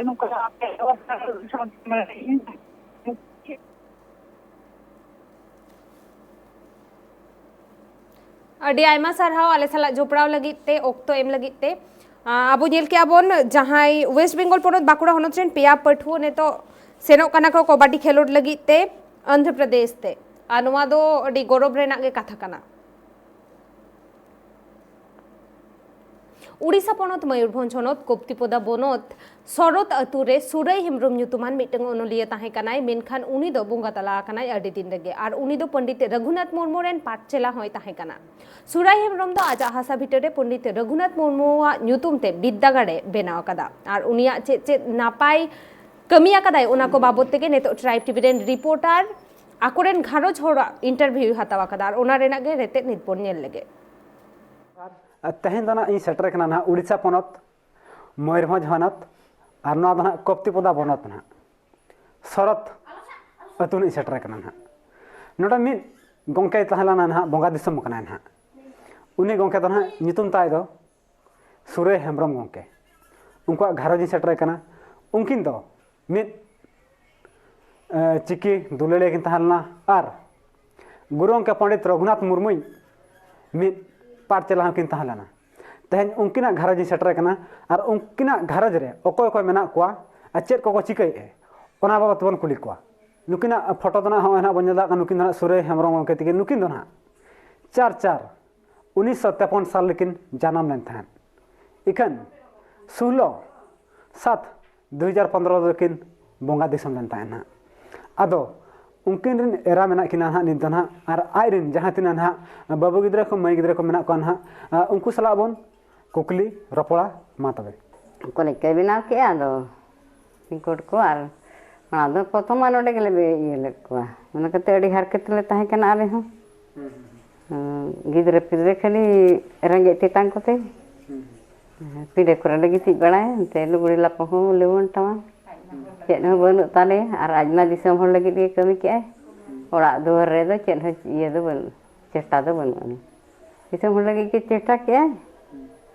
ᱱᱚᱝᱠᱟ ᱟᱯᱮ ᱟᱹᱰᱤ ᱟᱭᱢᱟ ᱥᱟᱨᱦᱟᱣ ᱟᱞᱮ ᱥᱟᱞᱟᱜ ᱡᱚᱯᱲᱟᱣ ᱞᱟᱹᱜᱤᱫ ᱛᱮ, ᱚᱠᱛᱚ ᱮᱢ ᱞᱟᱹᱜᱤᱫ ᱛᱮ᱾ ᱟᱸ, ᱟᱵᱚ ᱧᱮᱞ ᱠᱮᱜᱼᱟ ᱵᱚᱱ, ᱡᱟᱦᱟᱸᱭ ᱳᱭᱮᱥᱴ ᱵᱮᱝᱜᱚᱞ ᱯᱚᱱᱚᱛ ᱵᱟᱸᱠᱩᱲᱟ ᱦᱚᱱᱚᱛ ᱨᱮᱱ ᱯᱮᱭᱟ ᱯᱟᱹᱴᱷᱩᱣᱟᱹ ᱱᱤᱛᱚᱜ ᱥᱮᱱᱚᱜ ᱠᱟᱱᱟ ᱠᱚ ᱠᱚᱵᱟᱰᱤ ᱠᱷᱮᱞᱳᱰ ᱞᱟᱹᱜᱤᱫ ᱛᱮ ᱟᱱᱫᱷᱨᱚ ᱯᱨᱚᱫᱮᱥ ᱛᱮ, ᱟᱨ ᱱᱚᱣᱟ ᱫᱚ ᱟᱹᱰᱤ ᱜᱚᱨᱚᱵᱽ ᱨᱮᱱᱟᱜ ᱜᱮ ᱠᱟᱛᱷᱟ ᱠᱟᱱᱟ᱾ ᱩᱲᱤᱥᱥᱟ ᱯᱚᱱᱚᱛ ᱢᱚᱭᱩᱨᱵᱷᱚᱸᱡᱽ ᱦᱚᱱᱚᱛ ᱠᱚᱯᱛᱤᱯᱚᱫᱟ ᱵᱚᱱᱚᱛ ᱥᱚᱨᱚᱛ ᱟᱹᱛᱩ ᱨᱮ ᱥᱩᱨᱟᱹᱭ ᱦᱮᱢᱵᱽᱨᱚᱢ ᱧᱩᱛᱩᱢᱟᱱ ᱢᱤᱫᱴᱟᱝ ᱚᱱᱚᱞᱤᱭᱟᱹ ᱛᱟᱦᱮᱸ ᱠᱟᱱᱟᱭ, ᱢᱮᱱᱠᱷᱟᱱ ᱩᱱᱤ ᱫᱚ ᱵᱚᱸᱜᱟ ᱛᱟᱞᱟ ᱟᱠᱟᱱᱟᱭ ᱟᱹᱰᱤ ᱫᱤᱱ ᱨᱮᱜᱮ, ᱟᱨ ᱩᱱᱤ ᱫᱚ ᱯᱚᱱᱰᱤᱛ ᱨᱚᱜᱷᱩᱱᱟᱛᱷ ᱢᱩᱨᱢᱩ ᱨᱮᱱ ᱯᱟᱴᱪᱮᱞᱟ ᱦᱚᱸᱭ ᱛᱟᱦᱮᱸ ᱠᱟᱱᱟ᱾ ᱥᱩᱨᱟᱹᱭ ᱦᱮᱢᱵᱽᱨᱚᱢ ᱫᱚ ᱟᱡᱟᱜ ᱦᱟᱥᱟ ᱵᱷᱤᱴᱟᱹ ᱨᱮ ᱯᱚᱱᱰᱤᱛ ᱨᱚᱜᱷᱩᱱᱟᱛᱷ ᱢᱩᱨᱢᱩᱣᱟᱜ ᱧᱩᱛᱩᱢ ᱛᱮ ᱵᱤᱨᱫᱟᱹᱜᱟᱲ ᱮ ᱵᱮᱱᱟᱣ ᱟᱠᱟᱫᱟ, ᱟᱨ ᱩᱱᱤᱭᱟᱜ ᱪᱮᱫ ᱪᱮᱫ ᱱᱟᱯᱟᱭ ᱠᱟᱹᱢᱤ ᱟᱠᱟᱫᱟᱭ, ᱚᱱᱟ ᱠᱚ ᱵᱟᱵᱚᱛ ᱛᱮᱜᱮ ᱱᱤᱛᱚᱜ ᱴᱨᱟᱭᱤᱵᱽ ᱴᱤᱵᱷᱤ ᱨᱮᱱ ᱨᱤᱯᱳᱨᱴᱟᱨ ᱟᱠᱚᱨᱮᱱ ᱜᱷᱟᱨᱚᱸᱡᱽ ᱦᱚᱲᱟᱜ ᱤᱱᱴᱟᱨᱵᱷᱤᱭᱩᱭ ᱦᱟᱛᱟᱣ ᱟᱠᱟᱫᱟ, ᱟᱨ ᱚᱱᱟ ᱨᱮᱱᱟᱜ ᱜᱮ ᱨᱮᱛᱮᱫ ᱱᱤᱛ ᱵᱚᱱ ᱧᱮᱞ ᱞᱮᱜᱮ᱾ ᱟᱨ ᱛᱮᱦᱮᱧ ᱫᱚ ᱱᱟᱜ ᱤᱧ ᱥᱮᱴᱮᱨ ᱠᱟᱱᱟ ᱱᱟᱜ ᱩᱲᱤᱥᱥᱟ ᱯᱚᱱᱚᱛ, ᱢᱚᱭᱩᱨᱵᱷᱚᱸᱡᱽ ᱦᱚᱱᱚᱛ, ᱟᱨ ᱱᱚᱣᱟ ᱫᱚ ᱱᱟᱜ ᱠᱚᱯᱛᱤᱯᱚᱫᱟ ᱵᱚᱱᱚᱛ ᱱᱟᱜ᱾ ᱥᱚᱨᱚᱛ ᱟᱹᱛᱩ ᱱᱟᱜ ᱤᱧ ᱥᱮᱴᱮᱨ ᱠᱟᱱᱟ ᱱᱟᱜ᱾ ᱱᱚᱰᱮ ᱢᱤᱫ ᱜᱚᱢᱠᱮᱭ ᱛᱟᱦᱮᱸ ᱞᱮᱱᱟ ᱱᱟᱜ, ᱵᱚᱸᱜᱟ ᱫᱤᱥᱚᱢ ᱠᱟᱱᱟᱭ ᱱᱟᱜ᱾ ᱩᱱᱤ ᱜᱚᱢᱠᱮ ᱫᱚ ᱱᱟᱜ ᱧᱩᱛᱩᱢ ᱛᱟᱭ ᱫᱚ ᱥᱩᱨᱟᱹᱭ ᱦᱮᱢᱵᱽᱨᱚᱢ ᱜᱚᱢᱠᱮ᱾ ᱩᱱᱠᱩᱣᱟᱜ ᱜᱷᱟᱨᱚᱸᱡᱽ ᱤᱧ ᱥᱮᱴᱮᱨ ᱠᱟᱱᱟ᱾ ᱩᱱᱠᱤᱱ ᱫᱚ ᱢᱤᱫ, ᱮ, ᱪᱤᱠᱤ ᱫᱩᱞᱟᱹᱲᱤᱭᱟᱹ ᱠᱤᱱ ᱛᱟᱦᱮᱸ ᱞᱮᱱᱟ, ᱟᱨ ᱜᱩᱨᱩ ᱜᱚᱢᱠᱮ ᱯᱚᱱᱰᱤᱛ ᱨᱚᱜᱷᱩᱱᱟᱛᱷ ᱢᱩᱨᱢᱩᱭ ᱢᱤᱫ ᱯᱟᱴ ᱪᱮᱞᱟ ᱦᱚᱸᱠᱤᱱ ᱛᱟᱦᱮᱸ ᱞᱮᱱᱟ᱾ ᱛᱮᱦᱮᱧ ᱩᱱᱠᱤᱱᱟᱜ ᱜᱷᱟᱨᱚᱸᱡᱽ ᱤᱧ ᱥᱮᱴᱮᱨ ᱠᱟᱱᱟ᱾ ᱟᱨ ᱩᱱᱠᱤᱱᱟᱜ ᱜᱷᱟᱨᱚᱸᱡᱽ ᱨᱮ ᱚᱠᱚᱭ ᱚᱠᱚᱭ ᱢᱮᱱᱟᱜ ᱠᱚᱣᱟ ᱟᱨ ᱪᱮᱫ ᱠᱚᱠᱚ ᱪᱤᱠᱟᱹᱭᱮᱫᱼᱟ, ᱚᱱᱟ ᱵᱟᱵᱚᱫ ᱵᱚᱱ ᱠᱩᱞᱤ ᱠᱚᱣᱟ᱾ ᱱᱩᱠᱤᱱᱟᱜ ᱯᱷᱳᱴᱳ ᱫᱚ ᱱᱟᱦᱟᱜ ᱦᱚᱸᱜᱼᱚᱭ ᱱᱟᱦᱟᱜ ᱵᱚᱱ ᱧᱮᱞ ᱫᱟᱲᱮᱭᱟᱜ ᱠᱟᱱᱟ, ᱱᱩᱠᱤᱱ ᱫᱚ ᱱᱟᱦᱟᱜ ᱥᱩᱨᱟᱹᱭ ᱦᱮᱢᱵᱨᱚᱢ ᱜᱚᱢᱠᱮ ᱛᱟᱹᱠᱤᱱ, ᱱᱩᱠᱤᱱ ᱫᱚ ᱱᱟᱦᱟᱜ ᱪᱟᱨ ᱪᱟᱨ ᱩᱱᱤᱥᱥᱚ ᱛᱮᱯᱚᱱ ᱥᱟᱞ ᱨᱮᱠᱤᱱ ᱡᱟᱱᱟᱢ ᱞᱮᱱ ᱛᱟᱦᱮᱸᱫ᱾ ᱤᱠᱷᱟᱹᱱ ᱥᱳᱞᱞᱳ ᱥᱟᱛ ᱫᱩ ᱦᱟᱡᱟᱨ ᱯᱚᱱᱫᱽᱨᱚ ᱨᱮᱠᱤᱱ ᱵᱚᱸᱜᱟ ᱫᱤᱥᱚᱢ ᱞᱮᱱ ᱛᱟᱦᱮᱸᱫ ᱱᱟᱦᱟᱜ᱾ ᱟᱫᱚ ᱩᱱᱠᱤᱱ ᱨᱮᱱ ᱮᱨᱟ ᱢᱮᱱᱟᱜ ᱠᱤᱱᱟ ᱱᱟᱦᱟᱜ ᱱᱤᱛ ᱫᱚ ᱱᱟᱦᱟᱜ, ᱟᱨ ᱟᱡ ᱨᱮᱱ ᱡᱟᱦᱟᱸ ᱛᱤᱱᱟᱹᱜ ᱱᱟᱦᱟᱜ ᱵᱟᱹᱵᱩ ᱜᱤᱫᱽᱨᱟᱹ ᱠᱚ, ᱢᱟᱹᱭ ᱜᱤᱫᱽᱨᱟᱹ ᱠᱚ ᱢᱮᱱᱟᱜ ᱠᱚᱣᱟ ᱱᱟᱦᱟᱜ, ᱩᱱᱠᱩ ᱥᱟᱞᱟᱜ ᱵᱚᱱ ᱠᱩᱠᱞᱤ ᱨᱚᱯᱚᱲᱟ᱾ ᱢᱟ ᱛᱚᱵᱮ᱾ ᱠᱚᱞᱮᱡᱽ ᱠᱚᱭ ᱵᱮᱱᱟᱣ ᱠᱮᱜᱼᱟ, ᱟᱫᱚ ᱯᱤᱝᱠᱚᱴ ᱠᱚ ᱟᱨ ᱚᱱᱟ ᱫᱚ ᱯᱨᱚᱛᱷᱚᱢ ᱢᱟ ᱱᱚᱰᱮ ᱜᱮᱞᱮ ᱤᱭᱟᱹ ᱞᱮᱫ ᱠᱚᱣᱟ᱾ ᱚᱱᱟ ᱠᱟᱛᱮ ᱟᱹᱰᱤ ᱦᱟᱨᱠᱮᱛ ᱞᱮ ᱛᱟᱦᱮᱸ ᱠᱟᱱᱟ ᱟᱞᱮ ᱦᱚᱸ᱾ ᱦᱩᱸ, ᱦᱩᱸ, ᱦᱩᱸ᱾ ᱦᱩᱸ, ᱜᱤᱫᱽᱨᱟᱹ ᱯᱤᱫᱽᱨᱟᱹ ᱠᱷᱟᱹᱞᱤ ᱨᱮᱸᱜᱮᱡ ᱛᱮᱛᱟᱝ ᱠᱚᱛᱮ᱾ ᱦᱩᱸ, ᱦᱩᱸ᱾ ᱯᱤᱸᱰᱟᱹ ᱠᱚᱨᱮ ᱞᱮ ᱜᱤᱛᱤᱡ ᱵᱟᱲᱟᱭᱟ, ᱮᱱᱛᱮ ᱞᱩᱜᱽᱲᱤ ᱞᱟᱯᱚ ᱦᱚᱸ ᱞᱩᱣᱟᱹᱱ ᱛᱟᱢᱟ᱾ ᱦᱩᱸ᱾ ᱪᱮᱫ ᱦᱚᱸ ᱵᱟᱹᱱᱩᱜ ᱛᱟᱞᱮᱭᱟ, ᱟᱨ ᱟᱡ ᱢᱟ ᱫᱤᱥᱚᱢ ᱦᱚᱲ ᱞᱟᱹᱜᱤᱫ ᱜᱮ ᱠᱟᱹᱢᱤ ᱠᱮᱜᱼᱟᱭ᱾ ᱦᱩᱸ᱾ ᱚᱲᱟᱜ ᱫᱩᱣᱟᱹᱨ ᱨᱮᱫᱚ ᱪᱮᱫ ᱦᱚᱸ ᱤᱭᱟᱹ ᱫᱚ ᱵᱟᱹᱱᱩᱜ, ᱪᱮᱥᱴᱟ ᱫᱚ ᱵᱟᱹᱱᱩᱜ ᱟᱹᱱᱤᱡ᱾ ᱫᱤᱥᱚᱢ ᱦᱚᱲ ᱞᱟᱹᱜᱤᱫ ᱜᱮ ᱪᱮᱥᱴᱟ ᱠᱮᱜᱼᱟᱭ᱾ ᱦᱩᱸ᱾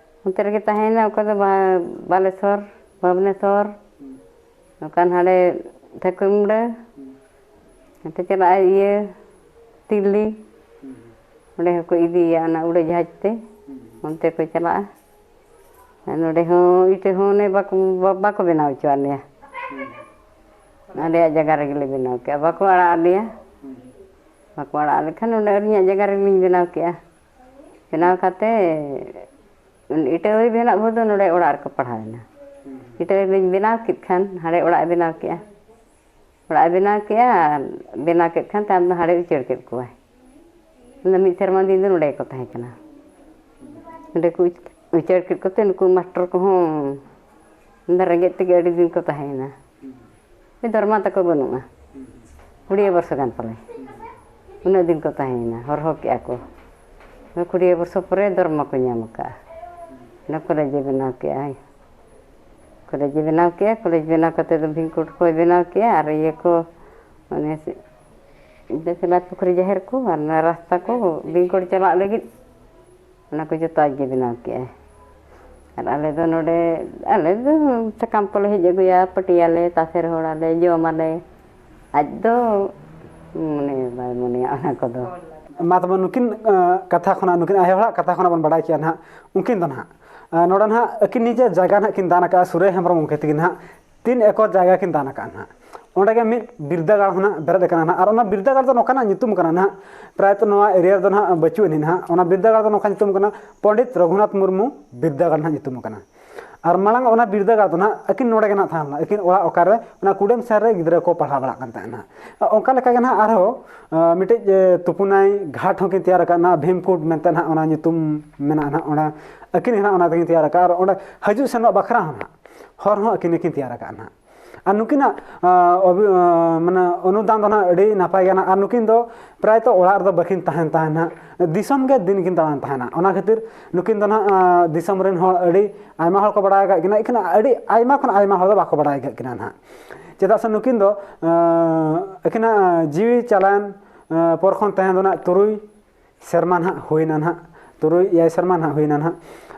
ᱚᱱᱛᱮ ᱨᱮᱜᱮ ᱛᱟᱦᱮᱸᱭᱮᱱᱟ, ᱚᱠᱟ ᱫᱚ ᱵᱟ-, ᱵᱟᱞᱮᱥᱚᱨ, ᱵᱷᱩᱵᱽᱱᱮᱥᱚᱨ, ᱦᱩᱸ᱾ ᱚᱠᱟᱱ ᱦᱟᱸᱰᱮ ᱴᱷᱟᱹᱠᱩᱨ ᱢᱩᱸᱰᱟᱹ, ᱦᱩᱸ᱾ ᱦᱟᱱᱛᱮ ᱪᱟᱞᱟᱜᱼᱟ ᱤᱭᱟᱹ ᱛᱤᱞᱞᱤ, ᱦᱩᱸ᱾ ᱚᱸᱰᱮ ᱦᱚᱸᱠᱚ ᱤᱫᱤᱭᱮᱭᱟ ᱚᱱᱟ ᱩᱰᱟᱹᱡᱟᱦᱟᱡᱽ ᱛᱮ, ᱦᱩᱸ᱾ ᱚᱱᱛᱮ ᱠᱚ ᱪᱟᱞᱟᱜᱼᱟ᱾ ᱟᱨ ᱱᱚᱰᱮ ᱦᱚᱸ ᱤᱴᱟᱹ ᱦᱚᱸ ᱚᱱᱮ ᱵᱟᱠᱚ, ᱵᱟ-, ᱵᱟᱠᱚ ᱵᱮᱱᱟᱣ ᱦᱚᱪᱚᱣᱟᱜ ᱞᱮᱭᱟ᱾ ᱦᱩᱸ᱾ ᱟᱞᱮᱭᱟᱜ ᱡᱟᱭᱜᱟ ᱨᱮᱜᱮ ᱞᱮ ᱵᱮᱱᱟᱣ ᱠᱮᱜᱼᱟ, ᱵᱟᱠᱚ ᱟᱲᱟᱜ ᱟᱫ ᱞᱮᱭᱟ᱾ ᱦᱩᱸ᱾ ᱵᱟᱠᱚ ᱟᱲᱟᱜ ᱟᱞᱮ ᱠᱷᱟᱱ ᱚᱸᱰᱮ ᱟᱹᱞᱤᱧᱟᱜ ᱡᱟᱭᱜᱟ ᱨᱮᱞᱤᱧ ᱵᱮᱱᱟᱣ ᱠᱮᱜᱼᱟ᱾ ᱵᱮᱱᱟᱣ ᱠᱟᱛᱮ ᱤᱴᱟᱹ ᱟᱹᱣᱨᱤ ᱵᱮᱱᱟᱜ ᱵᱷᱳᱨ ᱫᱚ ᱱᱚᱰᱮ ᱚᱲᱟᱜ ᱨᱮᱠᱚ ᱯᱟᱲᱦᱟᱣᱮᱱᱟ᱾ ᱦᱩᱸ᱾ ᱤᱴᱟᱹ ᱟᱹᱣᱨᱤ ᱞᱤᱧ ᱵᱮᱱᱟᱣ ᱠᱮᱫ ᱠᱷᱟᱱ ᱦᱟᱸᱰᱮ ᱚᱲᱟᱜ ᱮ ᱵᱮᱱᱟᱣ ᱠᱮᱜᱼᱟ᱾ ᱚᱲᱟᱜ ᱮ ᱵᱮᱱᱟᱣ ᱠᱮᱜᱼᱟ, ᱟᱨ ᱵᱮᱱᱟᱣ ᱠᱮᱫ ᱠᱷᱟᱱ ᱛᱟᱭᱚᱢ ᱫᱚ ᱦᱟᱸᱰᱮ ᱩᱪᱟᱹᱲ ᱠᱮᱫ ᱠᱚᱣᱟᱭ᱾ ᱩᱱ ᱫᱚ ᱢᱤᱫ ᱥᱮᱨᱢᱟ ᱫᱤᱱ ᱫᱚ ᱱᱚᱰᱮ ᱜᱮᱠᱚ ᱛᱟᱦᱮᱸ ᱠᱟᱱᱟ᱾ ᱱᱚᱰᱮ ᱠᱚ ᱩᱪ-, ᱩᱪᱟᱹᱲ ᱠᱮᱫ ᱠᱚᱛᱮ ᱱᱩᱠᱩ ᱢᱟᱥᱴᱚᱨ ᱠᱚᱦᱚᱸ ᱩᱱ ᱫᱚ ᱨᱮᱸᱜᱮᱡ ᱛᱮᱜᱮ ᱟᱹᱰᱤ ᱫᱤᱱ ᱠᱚ ᱛᱟᱦᱮᱸᱭᱮᱱᱟ᱾ ᱫᱚᱨᱢᱟ ᱛᱟᱠᱚ ᱵᱟᱹᱱᱩᱜᱼᱟ᱾ ᱠᱩᱲᱤ ᱵᱚᱨᱥᱚ ᱜᱟᱱ ᱯᱟᱞᱮ᱾ ᱩᱱᱟᱹᱜ ᱫᱤᱱ ᱠᱚ ᱛᱟᱦᱮᱸᱭᱮᱱᱟ, ᱦᱚᱨᱦᱚ ᱠᱮᱜᱼᱟ ᱠᱚ᱾ ᱠᱩᱲᱤ ᱵᱚᱨᱥᱚ ᱯᱚᱨᱮ ᱫᱚᱨᱢᱟ ᱠᱚ ᱧᱟᱢ ᱟᱠᱟᱫᱼᱟ᱾ ᱚᱱᱟ ᱠᱚᱞᱮᱡᱽ ᱮ ᱵᱮᱱᱟᱣ ᱠᱮᱜᱼᱟᱭ᱾ ᱠᱚᱞᱮᱡᱽ ᱮ ᱵᱮᱱᱟᱣ ᱠᱮᱜᱼᱟ, ᱠᱚᱞᱮᱡᱽ ᱵᱮᱱᱟᱣ ᱠᱟᱛᱮ ᱫᱚ ᱵᱷᱤᱝᱠᱩᱴ ᱠᱚᱭ ᱵᱮᱱᱟᱣ ᱠᱮᱜᱼᱟ, ᱟᱨ ᱤᱭᱟᱹ ᱠᱚ, ᱚᱱᱮ ᱥᱮ-, ᱫᱮᱥᱞᱟ ᱯᱩᱠᱷᱨᱤ ᱡᱟᱦᱮᱨ ᱠᱚ, ᱟᱨ ᱚᱱᱟ ᱨᱟᱥᱛᱟ ᱠᱚ ᱵᱷᱤᱝᱠᱩᱴ ᱪᱟᱞᱟᱜ ᱞᱟᱹᱜᱤᱫ, ᱚᱱᱟ ᱠᱚ ᱡᱚᱛᱚ ᱟᱡ ᱜᱮ ᱵᱮᱱᱟᱣ ᱠᱮᱜᱼᱟᱭ᱾ ᱟᱨ ᱟᱞᱮ ᱫᱚ ᱱᱚᱰᱮ, ᱟᱞᱮ ᱫᱚ ᱥᱟᱠᱟᱢ ᱠᱚᱞᱮ ᱦᱮᱡ ᱟᱹᱜᱩᱭᱟ, ᱯᱟᱹᱴᱤᱭᱟᱞᱮ, ᱛᱟᱥᱮ ᱨᱚᱦᱚᱲᱟᱞᱮ, ᱡᱚᱢᱟᱞᱮ᱾ ᱟᱡ ᱫᱚ ᱢᱚᱱᱮ ᱵᱟᱭ ᱢᱚᱱᱮᱭᱟ ᱚᱱᱟ ᱠᱚᱫᱚ᱾ ᱢᱟ ᱛᱚᱵᱮ ᱱᱩᱠᱤᱱ ᱠᱟᱛᱷᱟ ᱠᱷᱚᱱᱟᱜ, ᱱᱩᱠᱤᱱ ᱟᱭᱳ ᱦᱚᱲᱟᱜ ᱠᱟᱛᱷᱟ ᱠᱷᱚᱱᱟᱜ ᱵᱚᱱ ᱵᱟᱲᱟᱭ ᱠᱮᱜᱼᱟ ᱱᱟᱦᱟᱜ᱾ ᱩᱱᱠᱤᱱ ᱫᱚ ᱱᱟᱦᱟᱜ ᱱᱚᱰᱮ ᱱᱟᱦᱟᱜ ᱟᱹᱠᱤᱱ ᱱᱤᱡᱮ ᱡᱟᱭᱜᱟ ᱱᱟᱦᱟᱜ ᱠᱤᱱ ᱫᱟᱱ ᱟᱠᱟᱫᱼᱟ ᱥᱩᱨᱟᱹᱭ ᱦᱮᱢᱵᱨᱚᱢ ᱜᱚᱢᱠᱮ ᱛᱤᱠᱤᱱ ᱱᱟᱦᱟᱜ ᱛᱤᱱ ᱮᱠᱚᱨ ᱡᱟᱭᱜᱟ ᱠᱤᱱ ᱫᱟᱱ ᱟᱠᱟᱫᱼᱟ ᱱᱟᱦᱟᱜ᱾ ᱚᱸᱰᱮ ᱜᱮ ᱢᱤᱫ ᱵᱤᱨᱫᱟᱹᱜᱟᱲ ᱦᱚᱸ ᱱᱟᱦᱟᱜ ᱵᱮᱨᱮᱫ ᱟᱠᱟᱱᱟ ᱱᱟᱦᱟᱜ᱾ ᱟᱨ ᱚᱱᱟ ᱵᱤᱨᱫᱟᱹᱜᱟᱲ ᱫᱚ ᱱᱚᱝᱠᱟᱱᱟᱜ ᱧᱩᱛᱩᱢ ᱠᱟᱱᱟ ᱱᱟᱦᱟᱜ, ᱯᱨᱟᱭᱛᱚ ᱱᱚᱣᱟ ᱮᱨᱤᱭᱟ ᱨᱮᱫᱚ ᱱᱟᱦᱟᱜ ᱵᱟᱹᱪᱩᱜ ᱟᱹᱱᱤᱡ ᱱᱟᱦᱟᱜ᱾ ᱚᱱᱟ ᱵᱤᱨᱫᱟᱹᱜᱟᱲ ᱫᱚ ᱱᱚᱝᱠᱟ ᱧᱩᱛᱩᱢ ᱠᱟᱱᱟ, ᱯᱚᱱᱰᱤᱛ ᱨᱚᱜᱷᱩᱱᱟᱛᱷ ᱢᱩᱨᱢᱩ ᱵᱤᱨᱫᱟᱹᱜᱟᱲ ᱱᱟᱦᱟᱜ ᱧᱩᱛᱩᱢ ᱠᱟᱱᱟ᱾ ᱟᱨ ᱢᱟᱲᱟᱝ ᱚᱱᱟ ᱵᱤᱨᱫᱟᱹᱜᱟᱲ ᱫᱚ ᱱᱟᱦᱟᱜ ᱟᱹᱠᱤᱱ ᱱᱚᱰᱮ ᱜᱮ ᱱᱟᱦᱟᱜ ᱛᱟᱦᱮᱸ ᱞᱮᱱᱟ, ᱟᱹᱠᱤᱱ ᱚᱲᱟᱜ ᱚᱠᱟᱨᱮ ᱚᱱᱟ ᱠᱩᱰᱟᱹᱢ ᱥᱮᱱ ᱨᱮ ᱜᱤᱫᱽᱨᱟᱹ ᱠᱚ ᱯᱟᱲᱦᱟᱣ ᱵᱟᱲᱟᱜ ᱠᱟᱱ ᱛᱟᱦᱮᱸ ᱱᱟᱦᱟᱜ᱾ ᱚᱱᱠᱟ ᱞᱮᱠᱟ ᱜᱮ ᱱᱟᱦᱟᱜ ᱟᱨᱦᱚᱸ ᱢᱤᱫᱴᱤᱡ ᱛᱩᱯᱩᱱᱟᱭ ᱜᱷᱟᱴ ᱦᱚᱸᱠᱤᱱ ᱛᱮᱭᱟᱨ ᱟᱠᱟᱫᱼᱟ, ᱵᱷᱤᱢᱠᱩᱴ ᱢᱮᱱᱛᱮ ᱱᱟᱦᱟᱜ ᱚᱱᱟ ᱧᱩᱛᱩᱢ ᱢᱮᱱᱟᱜᱼᱟ ᱱᱟᱦᱟᱜ᱾ ᱚᱸᱰᱮ ᱟᱹᱠᱤᱱ ᱜᱮ ᱱᱟᱦᱟᱜ ᱚᱱᱟ ᱛᱮᱠᱤᱱ ᱛᱮᱭᱟᱨ ᱟᱠᱟᱫᱼᱟ᱾ ᱟᱨ ᱚᱸᱰᱮ ᱦᱤᱡᱩᱜ ᱥᱮᱱᱚᱜ ᱵᱟᱠᱷᱨᱟ ᱦᱚᱸ ᱱᱟᱦᱟᱜ ᱦᱚᱨ ᱦᱚᱸ ᱟᱹᱠᱤᱱ ᱜᱮᱠᱤᱱ ᱛᱮᱭᱟᱨ ᱟᱠᱟᱫᱼᱟ ᱱᱟᱦᱟᱜ᱾ ᱟᱨ ᱱᱩᱠᱤᱱᱟᱜ ᱢᱟᱱᱮ ᱚᱱᱩᱫᱟᱱ ᱫᱚ ᱱᱟᱦᱟᱜ ᱟᱹᱰᱤ ᱱᱟᱯᱟᱭ ᱜᱮᱭᱟ ᱱᱟᱦᱟᱜ᱾ ᱟᱨ ᱱᱩᱠᱤᱱ ᱫᱚ ᱯᱨᱟᱭᱛᱚ ᱚᱲᱟᱜ ᱨᱮᱫᱚ ᱵᱟᱹᱠᱤᱱ ᱛᱟᱦᱮᱱ ᱛᱟᱦᱮᱱ ᱱᱟᱦᱟᱜ, ᱫᱤᱥᱚᱢ ᱜᱮ ᱫᱤᱱ ᱠᱤᱱ ᱫᱟᱬᱟᱱ ᱛᱟᱦᱮᱱᱟ᱾ ᱚᱱᱟ ᱠᱷᱟᱹᱛᱤᱨ ᱱᱩᱠᱤᱱ ᱫᱚ ᱱᱟᱦᱟᱜ ᱫᱤᱥᱚᱢ ᱨᱮᱱ ᱦᱚᱲ ᱟᱹᱰᱤ ᱟᱭᱢᱟ ᱦᱚᱲ ᱠᱚ ᱵᱟᱲᱟᱭ ᱟᱠᱟᱫ ᱠᱤᱱᱟ, ᱤᱠᱷᱟᱹᱱ ᱟᱹᱰᱤ ᱟᱭᱢᱟ ᱠᱷᱚᱱ ᱟᱭᱢᱟ ᱦᱚᱲ ᱫᱚ ᱵᱟᱠᱚ ᱵᱟᱲᱟᱭ ᱟᱠᱟᱫ ᱠᱤᱱᱟ ᱱᱟᱦᱟᱜ᱾ ᱪᱮᱫᱟᱜ ᱥᱮ ᱱᱩᱠᱤᱱ ᱫᱚ ᱟᱹᱠᱤᱱᱟᱜ ᱡᱤᱣᱤ ᱪᱟᱞᱟᱣᱮᱱ ᱯᱚᱨ ᱠᱷᱚᱱ ᱛᱟᱦᱮᱸ ᱫᱚ ᱱᱟᱦᱟᱜ ᱛᱩᱨᱩᱭ ᱥᱮᱨᱢᱟ ᱱᱟᱦᱟᱜ ᱦᱩᱭᱱᱟ ᱱᱟᱦᱟᱜ, ᱛᱩᱨᱩᱭ ᱮᱭᱟᱭ ᱥᱮᱨᱢᱟ ᱱᱟᱦᱟᱜ ᱦᱩᱭᱱᱟ ᱱᱟᱦᱟᱜ᱾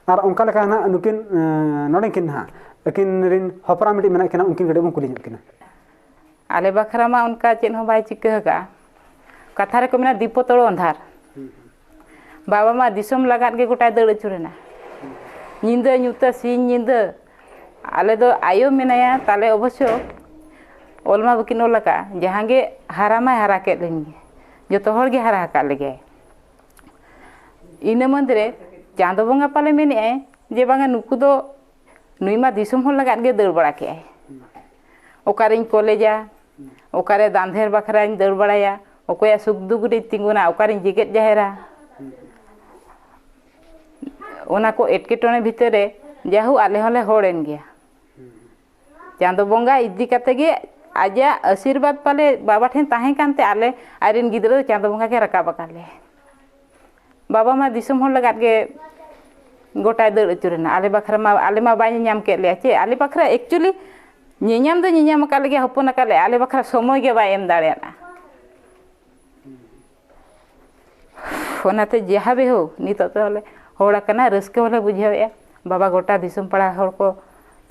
ᱟᱨ ᱚᱱᱠᱟ ᱞᱮᱠᱟ ᱱᱟᱦᱟᱜ ᱱᱩᱠᱤᱱ ᱱᱚᱰᱮ ᱠᱤᱱ ᱱᱟᱦᱟᱜ ᱟᱹᱠᱤᱱ ᱨᱮᱱ ᱦᱚᱯᱨᱟ ᱢᱤᱫᱴᱤᱡ ᱢᱮᱱᱟᱜ ᱠᱤᱱᱟ, ᱩᱱᱠᱤᱱ ᱠᱟᱹᱴᱤᱡ ᱵᱚᱱ ᱠᱩᱞᱤ ᱧᱚᱜ ᱠᱤᱱᱟ᱾ ᱟᱞᱮ ᱵᱟᱠᱷᱨᱟ ᱢᱟ ᱚᱱᱠᱟ ᱪᱮᱫ ᱦᱚᱸ ᱵᱟᱭ ᱪᱤᱠᱟᱹ ᱟᱠᱟᱫᱼᱟ᱾ ᱠᱟᱛᱷᱟ ᱨᱮᱠᱚ ᱢᱮᱱᱟ, ᱫᱤᱯᱚ ᱛᱚᱲᱚ ᱟᱸᱫᱷᱟᱨ᱾ ᱵᱟᱵᱟ ᱢᱟ ᱫᱤᱥᱚᱢ ᱞᱟᱜᱟᱫ ᱜᱮ ᱜᱚᱴᱟᱭ ᱫᱟᱹᱲ ᱟᱹᱪᱩᱨᱮᱱᱟ᱾ ᱧᱤᱫᱟᱹ ᱧᱩᱛᱟᱹ, ᱥᱤᱧ ᱧᱤᱫᱟᱹ᱾ ᱟᱞᱮ ᱫᱚ ᱟᱭᱳ ᱢᱮᱱᱟᱭᱟ ᱛᱟᱞᱮ, ᱚᱵᱚᱥᱥᱚ ᱚᱞ ᱢᱟ ᱵᱟᱹᱠᱤᱱ ᱚᱞ ᱟᱠᱟᱫᱼᱟ, ᱡᱟᱦᱟᱸ ᱜᱮ ᱦᱟᱨᱟ ᱢᱟᱭ ᱦᱟᱨᱟ ᱠᱮᱫ ᱞᱤᱧ ᱜᱮ, ᱡᱚᱛᱚ ᱦᱚᱲ ᱜᱮ ᱦᱟᱨᱟ ᱟᱠᱟᱫ ᱞᱮᱜᱮᱭᱟᱭ᱾ ᱤᱱᱟᱹ ᱢᱚᱫᱽᱫᱷᱮ ᱨᱮ ᱪᱟᱸᱫᱚ ᱵᱚᱸᱜᱟ ᱯᱟᱞᱮ ᱢᱮᱱᱮᱫᱼᱟᱭ ᱡᱮ ᱵᱟᱝᱟ, ᱱᱩᱠᱩ ᱫᱚ, ᱱᱩᱭ ᱢᱟ ᱫᱤᱥᱚᱢ ᱦᱚᱲ ᱞᱟᱜᱟᱫ ᱜᱮ ᱫᱟᱹᱲ ᱵᱟᱲᱟ ᱠᱮᱜᱼᱟᱭ᱾ ᱚᱠᱟᱨᱤᱧ ᱠᱚᱞᱮᱡᱟ, ᱚᱠᱟᱨᱮ ᱫᱟᱱᱫᱷᱮᱨ ᱵᱟᱠᱷᱨᱟᱧ ᱫᱟᱹᱲ ᱵᱟᱲᱟᱭᱟ, ᱚᱠᱚᱭᱟᱜ ᱥᱩᱠ ᱫᱩᱠ ᱨᱤᱧ ᱛᱤᱸᱜᱩᱱᱟ, ᱚᱠᱟᱨᱤᱧ ᱡᱮᱜᱮᱫ ᱡᱟᱦᱮᱨᱟ, ᱚᱱᱟ ᱠᱚ ᱮᱴᱠᱮᱴᱚᱬᱮ ᱵᱷᱤᱛᱟᱹᱨ ᱨᱮ ᱡᱟᱭᱦᱳᱠ ᱟᱞᱮ ᱦᱚᱸᱞᱮ ᱦᱚᱲᱮᱱ ᱜᱮᱭᱟ᱾ ᱪᱟᱸᱫᱚ ᱵᱚᱸᱜᱟ ᱤᱫᱤ ᱠᱟᱛᱮ ᱜᱮ ᱟᱡᱟᱜ ᱟᱥᱤᱨᱵᱟᱫᱽ ᱯᱟᱞᱮ ᱵᱟᱵᱟ ᱴᱷᱮᱱ ᱛᱟᱦᱮᱸ ᱠᱟᱱᱛᱮ ᱟᱞᱮ ᱟᱡᱨᱮᱱ ᱜᱤᱫᱽᱨᱟᱹ ᱫᱚ ᱪᱟᱸᱫᱚ ᱵᱚᱸᱜᱟ ᱜᱮ ᱨᱟᱠᱟᱵ ᱟᱠᱟᱫ ᱞᱮᱭᱟ᱾ ᱵᱟᱵᱟ ᱢᱟ ᱫᱤᱥᱚᱢ ᱦᱚᱲ ᱞᱟᱜᱟᱫ ᱜᱮ ᱜᱚᱴᱟᱭ ᱫᱟᱹᱲ ᱟᱹᱪᱩᱨᱮᱱᱟ᱾ ᱟᱞᱮ ᱵᱟᱠᱷᱨᱟ ᱢᱟ, ᱟᱞᱮ ᱢᱟ ᱵᱟᱭ ᱧᱮᱧᱟᱢ ᱠᱮᱫ ᱞᱮᱭᱟ ᱪᱮ, ᱟᱞᱮ ᱵᱟᱠᱷᱨᱟ actually ᱧᱮᱧᱟᱢ ᱫᱚ ᱧᱮᱧᱟᱢ ᱟᱠᱟᱫ ᱞᱮᱜᱮ, ᱦᱚᱯᱚᱱ ᱟᱠᱟᱫ ᱞᱮᱭᱟ, ᱟᱞᱮ ᱵᱟᱠᱷᱨᱟ ᱥᱚᱢᱚᱭ ᱜᱮ ᱵᱟᱭ ᱮᱢ ᱫᱟᱲᱮᱭᱟᱫᱼᱟ᱾ ᱚᱱᱟᱛᱮ ᱡᱟᱦᱟᱸ ᱵᱮ ᱦᱳᱠ, ᱱᱤᱛᱚᱜ ᱫᱚ ᱞᱮ ᱦᱚᱲ ᱟᱠᱟᱱᱟ, ᱨᱟᱹᱥᱠᱟᱹ ᱦᱚᱸᱞᱮ ᱵᱩᱡᱷᱟᱹᱣᱮᱫᱼᱟ᱾ ᱵᱟᱵᱟ ᱜᱚᱴᱟ ᱫᱤᱥᱚᱢ ᱯᱟᱲᱟ ᱦᱚᱲ ᱠᱚ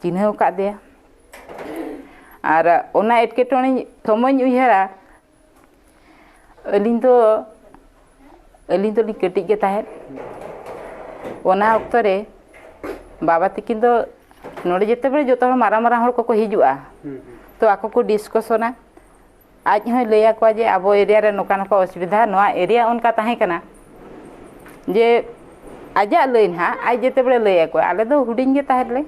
ᱪᱤᱱᱦᱟᱹᱣ ᱟᱠᱟᱫᱮᱭᱟ᱾ ᱟᱨ ᱚᱱᱟ ᱮᱴᱠᱮᱴᱚᱬᱮ ᱥᱚᱢᱚᱭᱤᱧ ᱩᱭᱦᱟᱹᱨᱟ, ᱟᱹᱞᱤᱧ ᱫᱚ ᱟᱹᱞᱤᱧ ᱫᱚᱞᱤᱧ ᱠᱟᱹᱴᱤᱡ ᱜᱮ ᱛᱟᱦᱮᱸᱫ᱾ ᱚᱱᱟ ᱚᱠᱛᱚ ᱨᱮ ᱵᱟᱵᱟ ᱛᱟᱹᱠᱤᱱ ᱫᱚ ᱱᱚᱰᱮ ᱡᱮᱛᱮ ᱵᱮᱲᱮ ᱡᱚᱛᱚ ᱦᱚᱲ ᱢᱟᱨᱟᱝ ᱢᱟᱨᱟᱝ ᱦᱚᱲ ᱠᱚᱠᱚ ᱦᱤᱡᱩᱜᱼᱟ᱾ ᱛᱚ ᱟᱠᱚ ᱠᱚ ᱰᱤᱥᱠᱟᱥᱚᱱᱟ᱾ ᱟᱡ ᱦᱚᱸᱭ ᱞᱟᱹᱭ ᱟᱠᱚᱣᱟ ᱡᱮ ᱟᱵᱚ ᱮᱨᱤᱭᱟ ᱨᱮ ᱱᱚᱝᱠᱟ ᱱᱚᱝᱠᱟ ᱚᱥᱩᱵᱤᱫᱷᱟ, ᱱᱚᱣᱟ ᱮᱨᱤᱭᱟ ᱚᱱᱠᱟ ᱛᱟᱦᱮᱸ ᱠᱟᱱᱟ ᱡᱮ ᱟᱡᱟᱜ ᱞᱟᱹᱭ ᱱᱟᱦᱟᱜ ᱟᱡ ᱡᱮᱛᱮ ᱵᱮᱲᱮ ᱞᱟᱹᱭ ᱟᱠᱚᱣᱟ, ᱟᱞᱮ ᱫᱚ ᱦᱩᱰᱤᱧ ᱜᱮ ᱛᱟᱦᱮᱸᱫ ᱞᱮ,